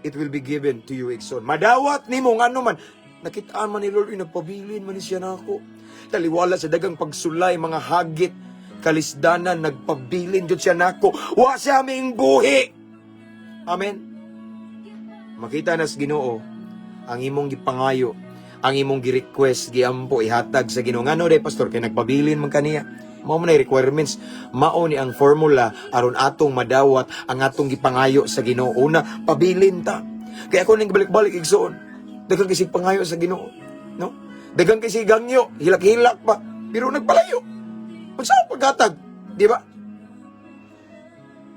it will be given to you, igsoon. Madawat nimo ngano man nakitaan man ni Lord, "Uy, nagpabilin man ni siya nako. Taliwala sa dagang pagsulay, mga hagit, kalisdanan, nagpabilin jud siya nako. Wa siya ming buhi." Amen. Makita na sa Ginoo ang imong gipangayo, ang imong gi-request, giampo, ihatag sa Ginoo. Ngano day, pastor? Kay nagpabilin man kaniya. Mao man ay requirements. Mao ni ang formula aron atong madawat ang atong gipangayo sa Ginoo. Una, pabilin ta. Kaya ako ning balik-balik, igsoon. Daghang kay sig pangayo sa Ginoo, no? Daghang kay sig hangyo, hilak-hilak pa, pero nagpalayo. Unsa ang paghatag, di ba?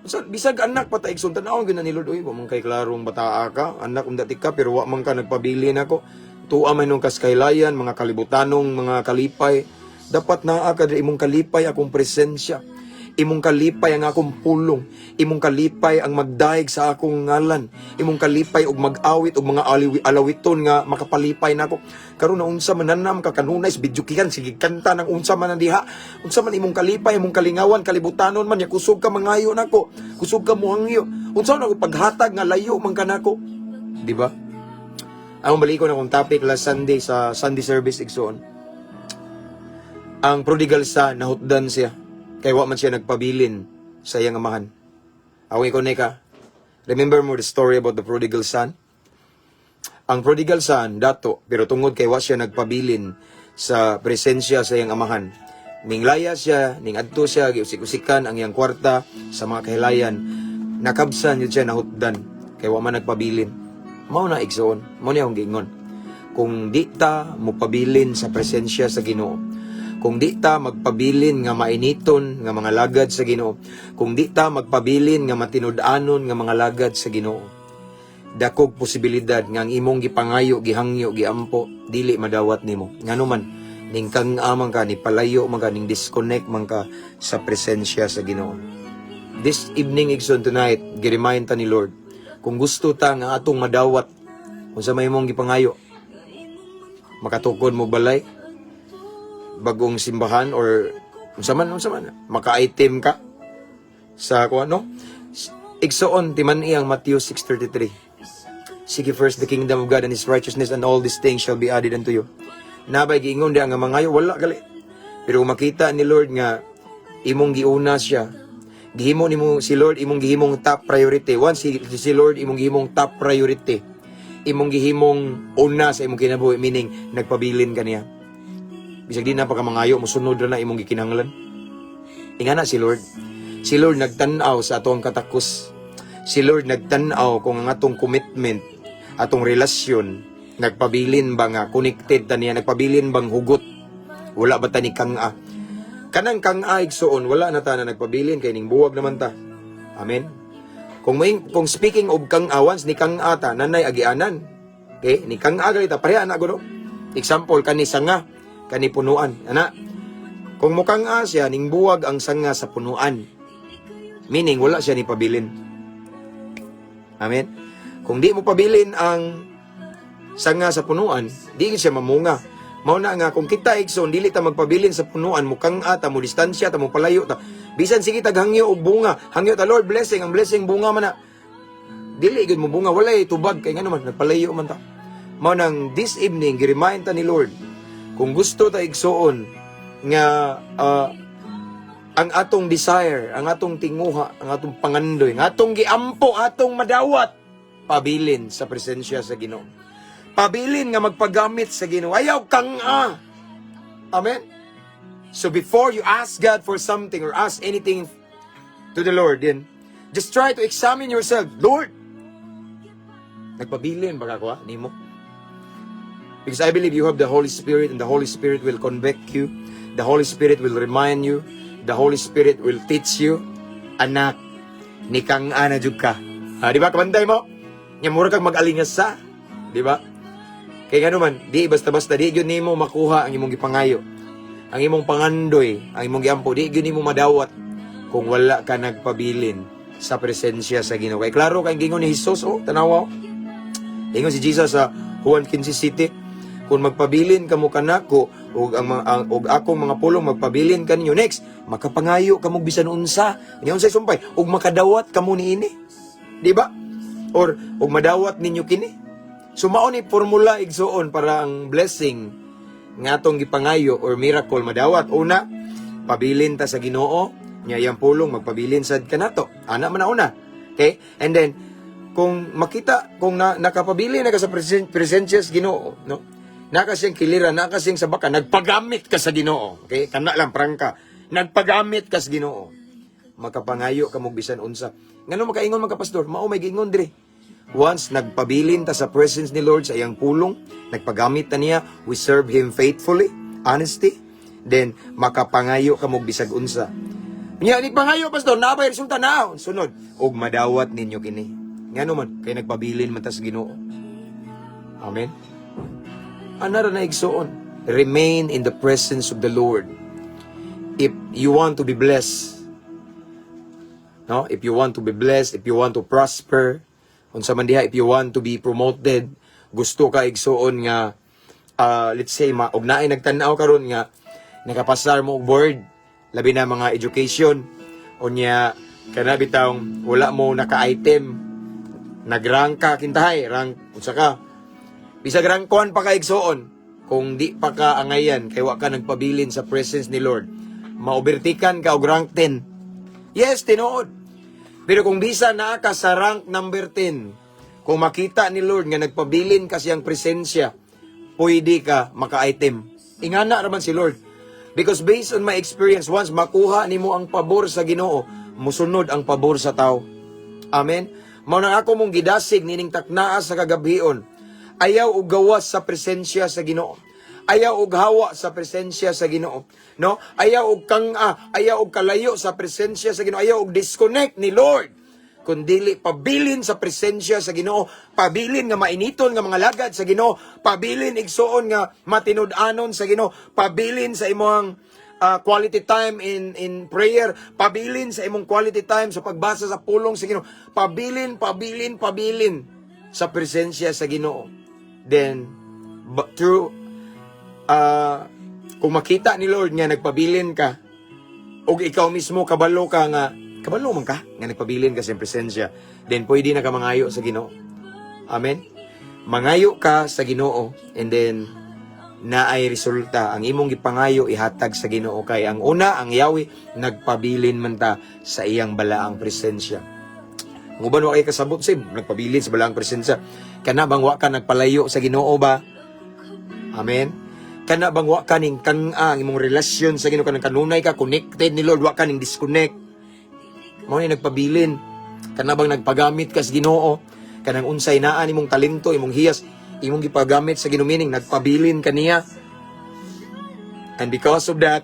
Sa bisag anak pa ta, igsoon, tan-awon gyud na ni Lord, "Uy, wa man kay klarong bataa ka, anak unda ka, pero wa man ka nagpabilin ako." Tuwa man nung kaskaylayan, mga kalibutanong, mga kalipay. Dapat naa ka diri imong kalipay akong presensya. Imong kalipay ang akong pulong. Imong kalipay ang magdayeg sa akong ngalan. Imong kalipay og mag-awit og mga alawiton nga makapalipay nako. Karon na unsa man nanam ka kanunay sa videokehan, sige kanta nang unsa man ang diha. Unsa man imong kalipay, imong kalingawan, kalibutanon man ya kusog ka mangayo nako. Kusog ka mohangyo. Unsa man ako paghatag nga layo man ka nako. Di ba? Ang balikon akong topic last Sunday sa Sunday service, igsoon. Ang prodigal son, nahutdan siya. Kay wa man siya nagpabilin sa iyang amahan. Ako ikaw ka. Remember mo the story about the prodigal son? Ang prodigal son, dato, pero tungod kay wa siya nagpabilin sa presensya sa iyang amahan. Ning laya siya, ning adto siya, giusik-usikan ang iyang kwarta sa mga kahilayan. Nakabsan yun siya nahutdan, kay wa man nagpabilin. Mao na, igsoon, mao niya akong giingon. Kung di ta mopabilin sa presensya sa Ginoo, kung di ta magpabilin nga mainiton nga mga lagad sa Ginoo, kung di ta magpabilin nga matinud-anon nga mga lagad sa Ginoo, dakog posibilidad nga ang imong gipangayo, gihangyo, giampo, dili madawat nimo. Ngano man, ning kang amang ka, ni palayo man ka, ning disconnect man ka sa presensya sa Ginoo. This evening, igsoon, tonight, giremind ta ni Lord. Kung gusto ta nga atong madawat, kung sa may imong gipangayo, makatukod mo balay, bagong simbahan or unsa man, maka-item ka sa kung ano. Igsoon, timan ang Matthew 6:33. "Seek ye first the kingdom of God and His righteousness, and all these things shall be added unto you." Nabay giingon di nga mangayo? Wala gali. Pero kung makita ni Lord nga imong giuna siya, gihimo nimo si Lord imong gihimong top priority. Once si Lord imong gihimong top priority, imong gihimong una sa imong kinabuhi, meaning nagpabilin ka niya. Bisag di na pa ka mangayo, mosunod ra na imong gikinahanglan. Ingana si Lord. Si Lord nagtan-aw sa atong katakos. Si Lord nagtan-aw kung ang atong commitment, atong relasyon, nagpabilin ba nga connected ta niya, nagpabilin bang hugot? Wala ba ta ni kang-a? Kanang kang-a, igsoon, wala na ta na nagpabilin kay ning buwag naman ta. Amen. Kung speaking of kang-a, once ni kang-a ta, nanay agianan. Okay? Ni kang-a gali ta, pareha na gulo. Example, kani sanga, kani punuan. Ana, kung mukang-a siya, ning buwag ang sanga sa punuan. Meaning, wala siya ni pabilin. Amen? Kung di mo pabilin ang sanga sa punuan, di siya mamunga. Mao na nga kung kita, igsoon, dili ta magpabilin sa punuan, mukang ta mo distansya ta, mo palayo ta. Bisan sige tag hangyo og bunga, hangyo ta, "Lord, blessing," ang blessing bunga man na. Dili gud mo bunga, walay tubag kay ngano man nagpalayo man ta. Mao nang this evening giremind ta ni Lord, kung gusto ta, igsoon, nga ang atong desire, ang atong tinguha, ang atong pangandoy, ang atong giampo, atong madawat, pabilin sa presensya sa Ginoo. Pabilin nga magpagamit sa Ginoo. Ayaw kang ah. Amen. So before you ask God for something or ask anything to the Lord, then just try to examine yourself. Lord, nagpabilin ba ka nimo? Because I believe you have the Holy Spirit and the Holy Spirit will convict you. The Holy Spirit will remind you. The Holy Spirit will teach you. "Anak, nikang ana jud ka." Ha, di ba? Kabantay mo? Nya mura kag mag-alingasa. Di ba? Kay ngano man, di basta-basta di gyud nimo makuha ang imong gipangayo. Ang imong pangandoy, ang imong giampo, di gyud nimo madawat kung wala ka nagpabilin sa presensya sa Ginoo. Kay klaro kay gingon ni Jesus, oh, tanawa. Oh. Ingon si Jesus sa Juan 15:7, "Kung magpabilin kamo kanako ug ang, ug akong mga pulong magpabilin kaninyo." Next, "Makapangayo kamo bisan unsa." Nya unsay sumpay? "Ug makadawat kamo niini." Di ba? Or "ug madawat ninyo kini." So mao ni formula, igsoon, para ang blessing nga atong gipangayo or miracle madawat. Una, pabilin ta sa Ginoo, nya iyang pulong magpabilin sad kanato. Ana man na una. Okay? And then kung makita kung nakapabilin na ka sa presensya sa Ginoo, no? Naka siyang kilira, naka siyang sabaka, nagpagamit ka sa Ginoo. Okay? Kana lang prangka. Nagpagamit ka sa Ginoo. Makapangayo ka mo bisan unsa. Ngano makaingon man ka, pastor? Mao may giingon diri. Once nagpabilin ta sa presence ni Lord sa iyang pulong, nagpagamit ta niya, we serve Him faithfully, honesty, then makapangayo ka mo bisag unsa. Nya ni pangayo, pastor, naa bay resulta na? Sunod, "Ug madawat ninyo kini." Ngano man kay nagpabilin man ta sa Ginoo. Amen. Ana ra na, igsoon. Remain in the presence of the Lord. If you want to be blessed, No? If you want to be blessed, if you want to prosper, unsa man diha, if you want to be promoted, gusto ka, igsuon, nga let's say ma og naay nagtan-aw karon nga nakapasar mo og board, labi na mga education, unya kana bitawng wala mo naka-item, nag-rank ka kintahay, rank unsa ka, bisag rank 1 pa ka, igsuon, kung di pa ka angayan kay wa ka nagpabilin sa presence ni Lord, maobertikan ka og rank 10. Yes, tinuod. Pero kung bisa naa ka sa rank number 10, kung makita ni Lord nga nagpabilin ka siyang presensya, pwede ka maka-item. Ingana raman si Lord. Because based on my experience, once makuha nimo ang pabor sa Ginoo, musunod ang pabor sa tao. Amen. Mao nang ako mong gidasig nining taknaa sa kagabhion. Ayaw og gawas sa presensya sa Ginoo. Ayaw og hawa sa presensya sa Ginoo. No? Ayaw og kang-a, ayaw og kalayo sa presensya sa Ginoo, ayaw og disconnect ni Lord. Kundili pabilin sa presensya sa Ginoo, pabilin nga mainiton nga mga lagad sa Ginoo, pabilin, igsuon, nga matinud-anon sa Ginoo, pabilin sa imong quality time in prayer, pabilin sa imong quality time sa pagbasa sa pulong sa Ginoo, pabilin, pabilin, pabilin sa presensya sa Ginoo. Then but through kung makita ni Lord nga nagpabilin ka ug ikaw mismo kabalo ka nga kabalo man ka nga nagpabilin ka sa iyang presensya, then pwede na ka mangayo sa Ginoo. Amen. Mangayo ka sa Ginoo and then naay resulta ang imong gipangayo, ihatag sa Ginoo, kay ang una, ang Yahweh, nagpabilin man ta sa iyang balaang presensya. Ang uban wa kay kasabot sib nagpabilin sa balaang presensya. Kana bang wa ka nagpalayo sa Ginoo ba? Amen. Kana bang wa ka ning kang-a ang imong relasyon sa Ginoo, kanang kanunay ka connected ni Lord, wa ka ning disconnect? Mao ni nagpabilin. Kana bang nagpagamit ka sa Ginoo? Kanang unsay naa nimong talento, imong hiyas, imong gipagamit sa Ginoo, meaning nagpabilin ka niya. And because of that,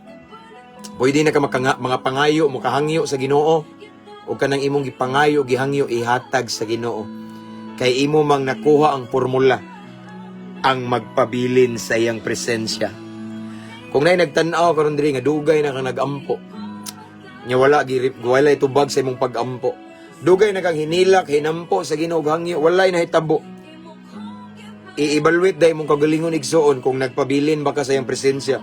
pwede na ka mga pangayo, makahangyo sa Ginoo. O kanang imong gipangayo, gihangyo, ihatag sa Ginoo. Kay imo mang nakuha ang formula, ang magpabilin sa iyang presensya. Kung naay nagtan-aw karon diri nga dugay na kang nag-ampo, nya wala girip, wala tubag sa imong pag-ampo. Dugay na kang hinilak, hinampo sa Ginoo, hangyo, walay nahitabo. I-evaluate dai imong kagalingon, igsuon, kung nagpabilin ba ka sa iyang presensya.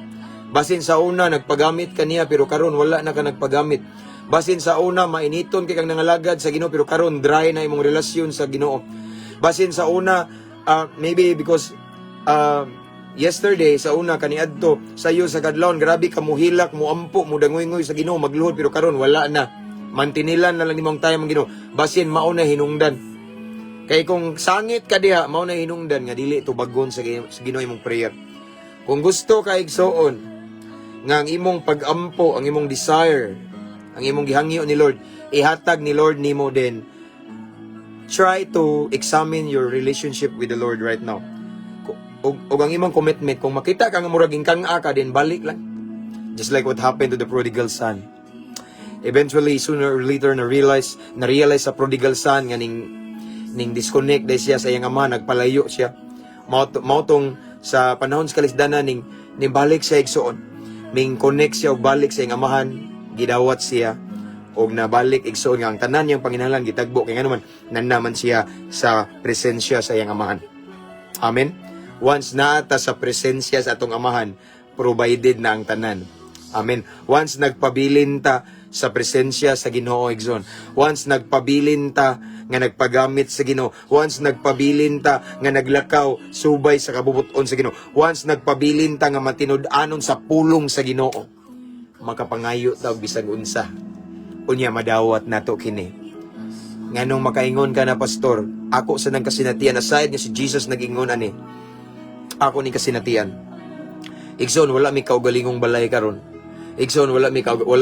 Basin sa una nagpagamit ka niya pero karon wala na ka nagpagamit. Basin sa una mainiton kay kang nangalagad sa Ginoo pero karon dry na imong relasyon sa Ginoo. Basin sa una maybe because yesterday, sa una kaniadto sayo sa kadlawon, grabe ka muhilak, muampo, mudangoy-ngoy sa Ginoo, magluhod, pero karon wala na. Mantinilan na lang nimong time ang Ginoo. Basin mao na hinungdan. Kay kung sangit ka diha, mao na hinungdan nga dili tubagon sa Ginoo imong prayer. Kung gusto ka, igsuon, nga ang imong pag-ampo, ang imong desire, ang imong gihangyo ni Lord, ihatag ni Lord nimo, then try to examine your relationship with the Lord right now. Ug ang imong commitment, kung makita ka nga murag kang ka, then balik lang. Just like what happened to the prodigal son. Eventually, sooner or later, na-realize sa prodigal son nga ning disconnect dahil siya sa iyang ama, nagpalayo siya. Mao tong sa panahon sa kalisdanan ning balik siya, igsuon. Ning connect siya og balik sa iyang amahan, gidawat siya og nabalik, igsuon, nga ang tanan niyang panginahanglan gitagbo kay ngano man nanaman siya sa presensya sa iyang amahan. Amen. Once naa ta sa presensya sa atong amahan, provided na ang tanan. Amen. Once nagpabilin ta sa presensya sa Ginoo, igsoon. Once nagpabilin ta nga nagpagamit sa Ginoo. Once nagpabilin ta nga naglakaw subay sa kabubuton sa Ginoo. Once nagpabilin ta nga matinud-anon sa pulong sa Ginoo. Makapangayo ta og bisag unsa. Unya madawat nato kini. Nganong makaingon ka na, "Pastor, ako sa nang kasinatian," aside nga si Jesus nag-ingon ani. Ako ni kasinatian. Igsoon, wala mi kaugalingong balay karon. Igsoon, wala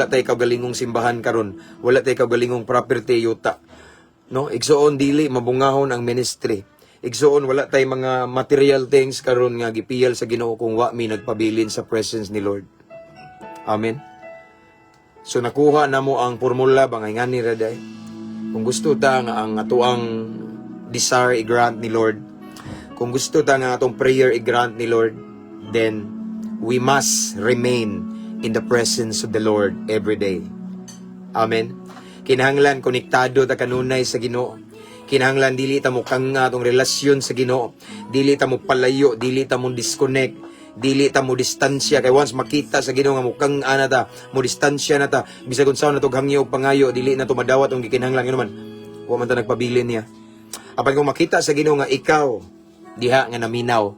tay kaugalingong simbahan karon. Wala tay kaugalingong property yuta. No, igsoon, dili mabungahon ang ministry. Igsoon, wala tay mga material things karon nga gipiyal sa Ginoo kung wa mi nagpabilin sa presence ni Lord. Amen. So nakuha na mo ang formula ba nga ngani ra day. Kung gusto ta nga ang atoang desire i-grant ni Lord, kung gusto ta nga atong prayer i-grant ni Lord, then we must remain in the presence of the Lord every day. Amen. Kinahanglan konektado ta kanunay sa Ginoo. Kinahanglan dili ta mo kang atong relasyon sa Ginoo. Dili ta mo palayo, dili ta mo disconnect, dili ta mo distansya kay once makita sa Ginoo nga mukang ana ta, mo distansya na ta, bisag unsaon na tog hangyo og pangayo, dili na to madawat ang gikinahanglan. Ngano man, wa man ta nagpabilin niya. Apan kung makita sa Ginoo nga ikaw diha nga naminaw,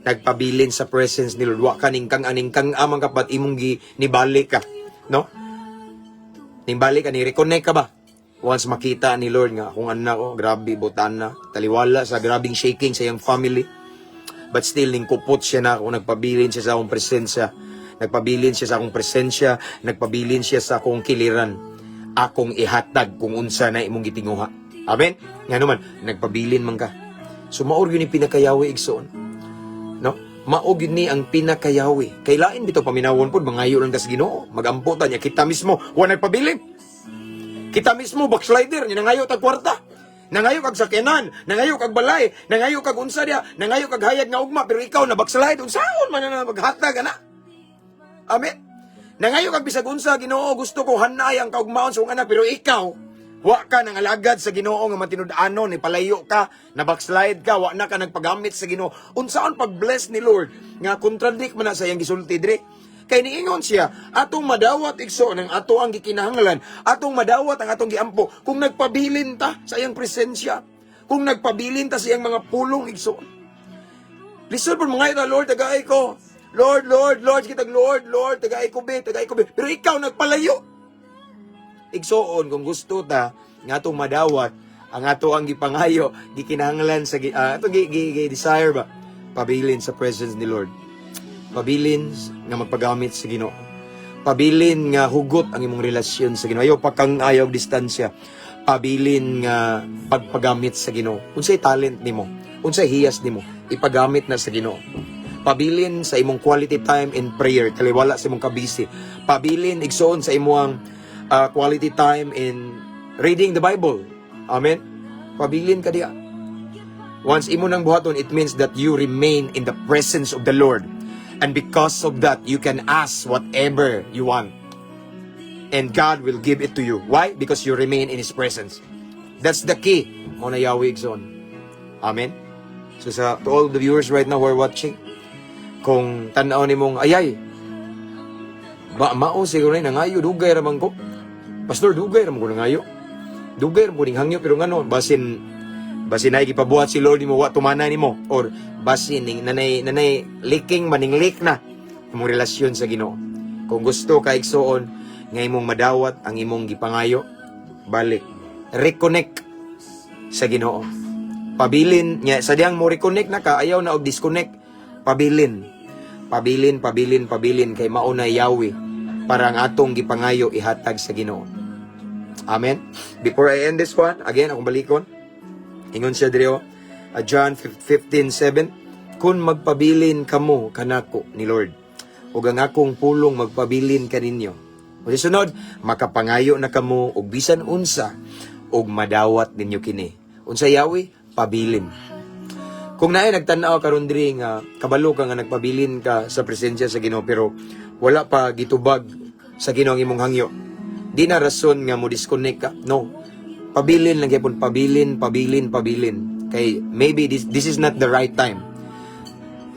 nagpabilin sa presence ni Lord, wa ka ning kang aning kang amang kapat imong gi nibalik ka, no? Ning balik ka, ni reconnect ka ba? Once makita ni Lord nga akong anak ko, grabe butan na, taliwala sa grabing shaking sa iyang family. But still, ning kupot siya na ako, nagpabilin siya sa akong presensya. Nagpabilin siya sa akong presensya, nagpabilin siya sa akong kiliran. Akong ihatag kung unsa na imong gitinguha. Amen? Nga naman, nagpabilin man ka. So mao gyud ni pinakayawi, igsoon. No? Mao gyud ni ang pinakayawi. Kay lain bitaw paminawon pod, mangayo lang ka sa Ginoo, magampo ta niya kita mismo, wa nagpabilin. Kita mismo backslider, niya nangayo tag kwarta. Nangayo kag sakyanan, nangayo kag balay, nangayo kag unsa diya, nangayo kag hayag nga ugma, pero ikaw na backslide, unsaon man na maghatag ana? Amen. Nangayo kag bisag unsa, "Ginoo, gusto ko hanay ang kaugmaon sa akong anak," pero ikaw wa ka nang alagad sa Ginoo nga matinud-anon, ni palayo ka, na backslide ka, wa na ka nagpagamit sa Ginoo. Unsaon pag-bless ni Lord nga contradict man na sa iyang gisulti diri? Kay niingon siya, atong madawat, igsoon, ang ato ang gikinahanglan, atong madawat ang atong giampo kung nagpabilin ta sa iyang presensya, kung nagpabilin ta sa iyang mga pulong, igsoon. Lisod po mga ito, "Lord, tagay ko. Lord, Lord, Lord, kitag Lord, Lord, tagay ko be, tagay ko be." Pero ikaw nagpalayo. Igsoon, kung gusto ta nga atong madawat ang ato ang gipangayo, gikinahanglan sa atong gi desire ba, pabilin sa presence ni Lord. Pabilin nga magpagamit sa Ginoo. Pabilin nga hugot ang imong relasyon sa Ginoo. Ayaw pakang, ayaw distansya. Pabilin nga pagpagamit sa Ginoo. Unsay talent nimo? Unsay hiyas nimo? Ipagamit na sa Ginoo. Pabilin sa imong quality time in prayer, taliwala sa imong kabisi. Pabilin, igsoon, sa imong quality time in reading the Bible. Amen. Pabilin ka diya. Once imo nang buhaton, it means that you remain in the presence of the Lord. And because of that, you can ask whatever you want. And God will give it to you. Why? Because you remain in His presence. That's the key. Mao na yawi, igsoon. Amen. So sa to all the viewers right now who are watching, kung tan-aw nimong ayay, ba mao siguro na nangayo, dugay ra man ko. Pastor, dugay ra man ko nangayo. Dugay ra man ko ning hangyo, pero ngano basin ay gipabuhat si Lord nimo, wa tumana nimo, or basin ning nanay leaking maning leak na imong relasyon sa Ginoo. Kung gusto ka, igsoon, nga imong madawat ang imong gipangayo, balik. Reconnect sa Ginoo. Pabilin niya sa diyang mo reconnect na ka, ayaw na og disconnect. Pabilin. Pabilin, pabilin, pabilin kay mao na yawi para ang atong gipangayo ihatag sa Ginoo. Amen. Before I end this one, again akong balikon. Ingon siya diri, oh, John 15:7, "Kung magpabilin kamo kanako," ni Lord, "ug ang akong pulong magpabilin kaninyo." O sa sunod, "makapangayo na kamo og bisan unsa ug madawat ninyo kini." Unsa yawi? Pabilin. Kung naay nagtan-aw karon diri nga kabalo ka nga nagpabilin ka sa presensya sa Ginoo pero wala pa gitubag sa Ginoo ang imong hangyo, di na rason nga mo disconnect ka. No. Pabilin lang gyapon, pabilin, pabilin, pabilin. Kay maybe this is not the right time.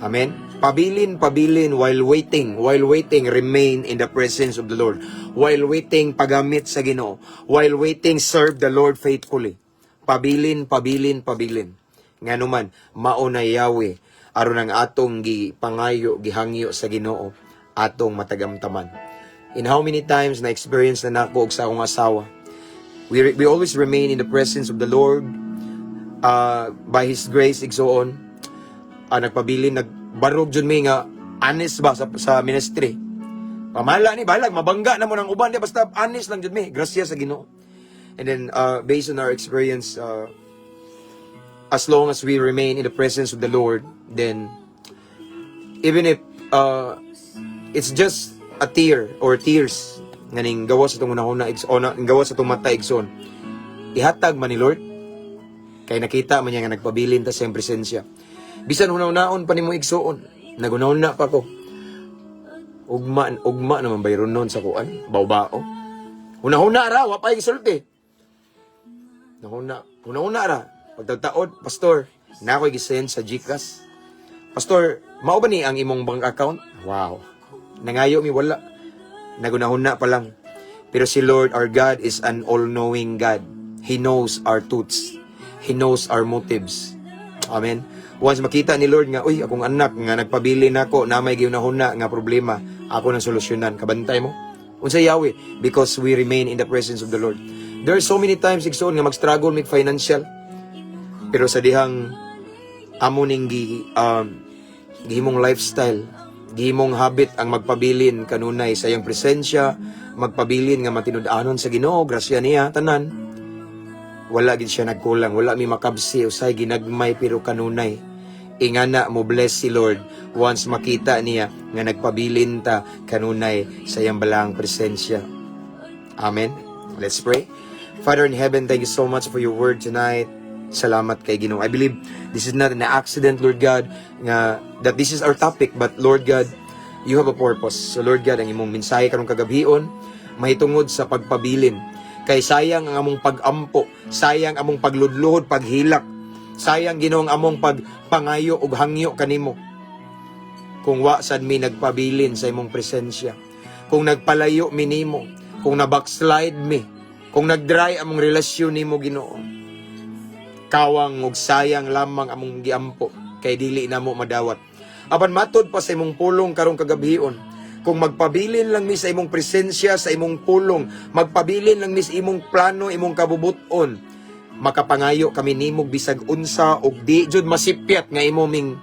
Amen. Pabilin, pabilin while waiting. While waiting, remain in the presence of the Lord. While waiting, pagamit sa Ginoo. While waiting, serve the Lord faithfully. Pabilin, pabilin, pabilin. Nga naman, mao na yawi aron ang atong gipangayo, gihangyo sa Ginoo, atong matagamtaman. In how many times na experience na nako og sa akong asawa. We always remain in the presence of the Lord by His grace, igsoon. Nagpabilin, nagbarog jud mi nga honest ba sa ministry. Pamala ni balag mabangga na mo ng uban di basta honest lang jud mi. Grasya sa Ginoo. And then based on our experience, as long as we remain in the presence of the Lord, then even if it's just a tear or tears nga ning gawas sa itong una o na, ning gawas sa itong mata, igsoon, ihatag man ni Lord kay nakita man niya nga nagpabilin ta sa iyang presensya. Bisan hunaw-naon pa nimo, igsoon, nagunaw na pa ko, ugma ugma naman bayron nun sa kuan bawbao. Hunahuna ra, wa pa gisulti. Nahuna, hunahuna ra. Pagtagtaod, "Pastor, na ako'y gisend sa GCash. Pastor, mao ba ni ang imong bank account?" Wow. Nangayo mi, wala. Nagunahuna pa lang. Pero si Lord, our God, is an all-knowing God. He knows our thoughts. He knows our motives. Amen. Once makita ni Lord nga, "Uy, akong anak nga nagpabilin nako, na may gihunahuna nga problema, ako nang solusyonan." Kabantay mo? Unsa Yahweh? Because we remain in the presence of the Lord. There are so many times, igsoon, nga mag-struggle mig financial. Pero sa dihang amo ning gihimong lifestyle, gihimong habit ang magpabilin kanunay sa iyang presensya, magpabilin nga matinud-anon sa Ginoo, grasya niya tanan. Wala gid siya nagkulang, wala mi makabsi, usay ginagmay pero kanunay. Ingana mo bless si Lord once makita niya nga nagpabilin ta kanunay sa iyang balaang presensya. Amen. Let's pray. Father in heaven, thank you so much for your word tonight. Salamat kay Ginoo. I believe this is not an accident, Lord God, nga that this is our topic, but Lord God, you have a purpose. So Lord God, ang imong mensahe karong kagabhion mahitungod sa pagpabilin. Kay sayang ang among pag-ampo, sayang among pagludluhod, paghilak. Sayang, Ginoo, ang among pagpangayo ug hangyo kanimo kung wa sad mi nagpabilin sa imong presensya. Kung nagpalayo mi nimo, kung na-backslide mi, kung nag-dry among relasyon nimo, Ginoo. Kawang ug sayang lamang among giampo kay dili namo madawat. Apan matod pa sa imong pulong karong kagabhion, kung magpabilin lang mi sa imong presensya, sa imong pulong, magpabilin lang mi sa imong plano, imong kabubuton, makapangayo kami nimo bisag unsa ug di jud masipyat nga imo ming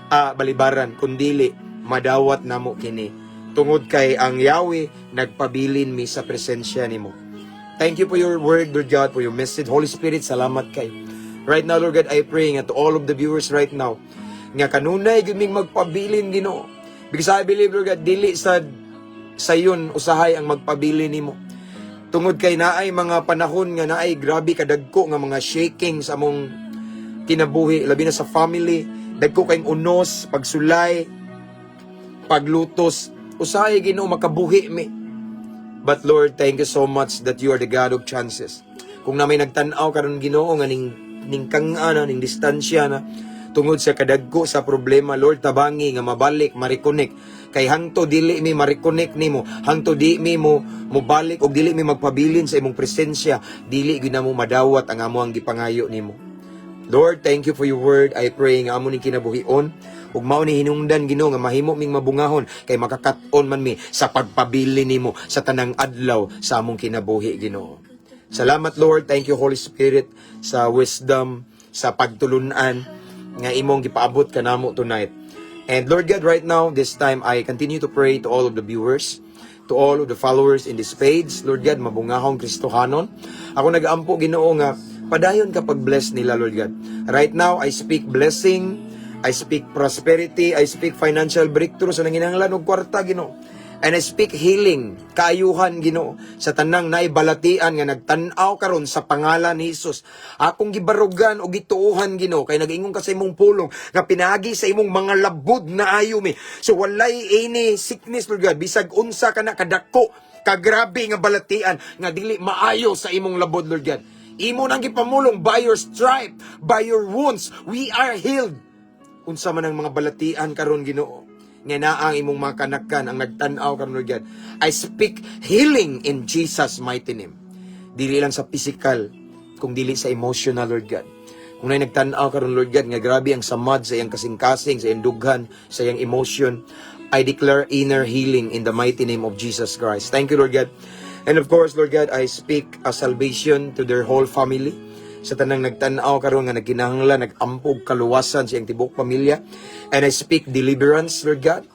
balibaran, kundili madawat namo kini tungod kay ang Yahweh nagpabilin mi sa presensya nimo. Thank you for your word, Lord God, for your message. Holy Spirit, salamat kay. Right now, Lord God, I pray nga to all of the viewers right now nga kanunay gyud ming magpabilin, Ginoo. Because I believe, Lord God, dili sa sayon usahay ang magpabilin nimo. Tungod kay naay mga panahon nga naay grabe kadagko nga mga shaking sa among kinabuhi, labi na sa family, dagko kayong unos, pagsulay, paglutos. Usahay, Ginoo, makabuhi mi. But Lord, thank you so much that you are the God of chances. Kung na may nagtan-aw karon, Ginoo, nga ning kang-a na ning distansya na tungod sa kadagko sa problema, Lord, tabangi nga mabalik, ma-reconnect. Kay hangto dili mi ma-reconnect nimo, hangto di mi mo mobalik og dili mi magpabilin sa imong presensya, dili gyud namo madawat ang amo ang gipangayo nimo. Lord, thank you for your word. I pray nga amo ning kinabuhion ug mao ni hinungdan, Ginoo, nga mahimo ming mabungahon kay makakat-on man mi sa pagpabilin nimo sa tanang adlaw sa among kinabuhi, Ginoo. Salamat, Lord. Thank you, Holy Spirit, sa wisdom, sa pagtulunan nga imong gipaabot kanamo tonight. And Lord God, right now, this time I continue to pray to all of the viewers, to all of the followers in this page. Lord God, Mabungahong Kristohanon. Ako nag-ampo, Ginoo, nga padayon ka pag-bless nila, Lord God. Right now, I speak blessing, I speak prosperity, I speak financial breakthrough sa nanginahanglan og kwarta, Ginoo. And I speak healing, kaayuhan, Ginoo, sa tanang naibalatian nga nagtan-aw karon sa pangalan ni Jesus. Akong gibarugan o gituohan, Ginoo, kay nag-ingon ka sa imong pulong nga pinaagi sa imong mga labod naayo mi. So walay any sickness, Lord God, bisag unsa ka na kadako, kagrabe nga balatian nga dili maayo sa imong labod, Lord God. Imo nang gipamulong, by your stripe, by your wounds, we are healed. Unsa man ang mga balatian karon, Ginoo, nga naa ang imong mga kanakan ang nagtan-aw karon, Lord God, I speak healing in Jesus' mighty name. Dili lang sa physical, kung dili sa emotional, Lord God. Kung naay nagtan-aw karon, Lord God, nga grabe ang samad sa iyang kasing-kasing, sa iyang dughan, sa iyang emotion, I declare inner healing in the mighty name of Jesus Christ. Thank you, Lord God. And of course, Lord God, I speak a salvation to their whole family. Sa tanang nagtan-aw karon nga nagkinahanglan, nag-ampo og kaluwasan sa iyang tibuok pamilya. And I speak deliverance, Lord God.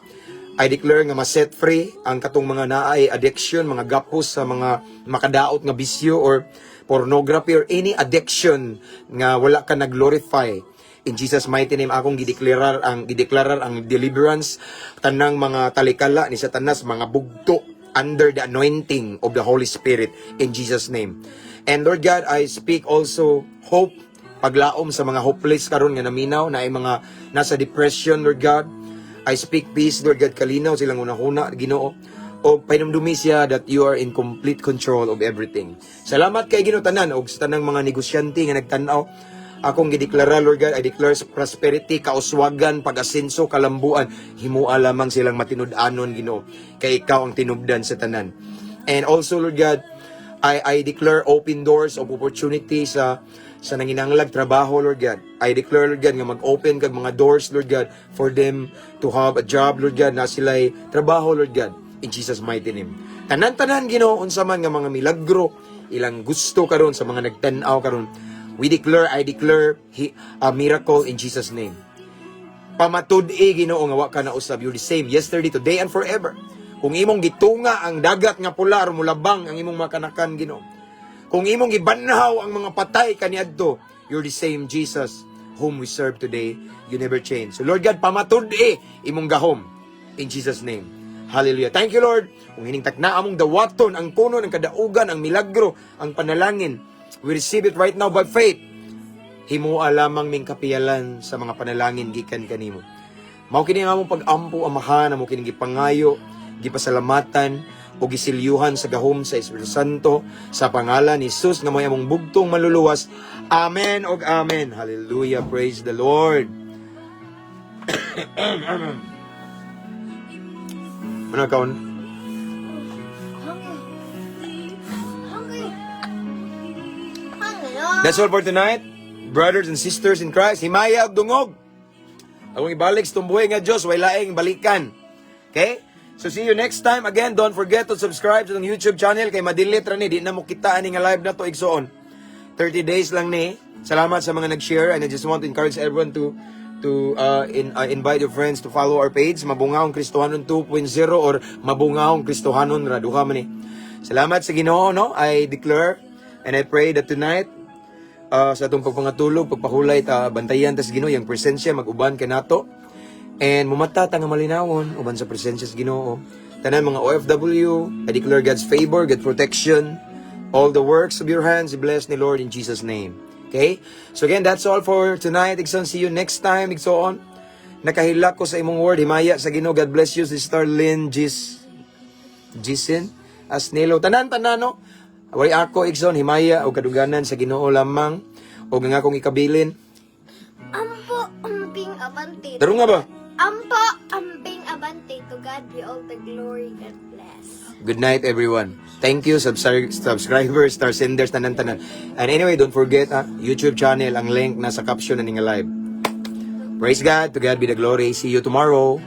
I declare nga ma-set free ang katong mga naay addiction, mga gapos sa mga makadaot nga bisyo or pornography or any addiction nga wala ka nag-glorify. In Jesus' mighty name, akong gideklarar ang deliverance, tanang mga talikala ni Satanas, mga bugto, under the anointing of the Holy Spirit in Jesus' name. And Lord God, I speak also hope, paglaom sa mga hopeless karon nga naminaw, na ay mga nasa depression, Lord God. I speak peace, Lord God, kalinaw silang unahuna, Ginoo. O pahinumdumi siya that you are in complete control of everything. Salamat kay Ginoo tanan og sa tanang mga negosyante nga nagtan-aw. Akong gideklara, Lord God, I declare prosperity, kauswagan, pag-asenso, kalambuan. Himua lamang silang matinud-anon, Ginoo. Kay ikaw ang tinubdan sa tanan. And also, Lord God, I declare open doors of opportunity sa nanginanglag trabaho, Lord God. I declare, Lord God, nga mag-open kag mga doors, Lord God, for them to have a job, Lord God, na sila'y trabaho, Lord God, in Jesus' mighty name. Tanan-tanan, Ginoo, unsa man nga mga milagro, ilang gusto karon sa mga nagtan-aw karon. We declare, I declare a miracle in Jesus' name. Pamatud-i, Ginoo, nga wa ka na usab. You're the same yesterday, today, and forever. Kung imong gitunga ang Dagat nga Pula aron mulabang ang imong mga kanakan, Ginoo. Kung imong gibanhaw ang mga patay kaniadto, you're the same Jesus whom we serve today. You never change. So Lord God, pamatud-i imong gahom in Jesus' name. Hallelujah. Thank you, Lord. Kung ining takna among dawaton ang kuno ng kadaugan, ang milagro, ang panalangin, we receive it right now by faith. Himua lamang ming kapiyalan sa mga panalangin gikan kanimo. Mao kini ang among pag-ampo, Amahan, amo kini gipangayo, gipasalamatan o gisilyuhan sa gahom sa Espiritu Santo sa pangalan ni Jesus nga may among bugtong maluluwas. Amen og amen. Hallelujah. Praise the Lord. Ano kaon? Hungry. Hungry. Hungry. Oh. That's all for tonight. Brothers and sisters in Christ, himaya og dungog. Akong ibalik sa tumbuhi nga Diyos, way laing balikan. Okay? So see you next time. Again, don't forget to subscribe sa atong YouTube channel kay ma-delete ra ni, di na mo kita ani nga live na to, igsoon. 30 days lang ni. Salamat sa mga nag-share and I just want to encourage everyone to invite your friends to follow our page, Mabungaong Kristohanon 2.0 or Mabungaong Kristohanon ra, duha man ni. Salamat sa Ginoo, no? I declare and I pray that tonight sa atong pagpangatulog, pagpahulay ta, bantayan ta sa Ginoo, yang presensya mag-uban kanato. And mumata ta nga malinawon uban sa presensya sa Ginoo. Tanan mga OFW, I declare God's favor, God's protection, all the works of your hands, bless ni Lord in Jesus' name. Okay? So again, that's all for tonight. Igsoon, see you next time. Igsoon. Nakahilak ko sa imong word. Himaya sa Ginoo. God bless you, Sister Lynn Gis Gisin Asnelo. Tanan tanan no. Way ako, igsoon, himaya o kaduganan sa Ginoo lamang o nga akong ikabilin. Ampo, amping, abante. Daro nga ba? Ampo, amping, abante. To God be all the glory. God bless. Good night, everyone. Thank you, subscribers, star senders, tanan tanan. And anyway, don't forget, ah, YouTube channel, ang link nasa caption na nga live. Praise God. To God be the glory. See you tomorrow.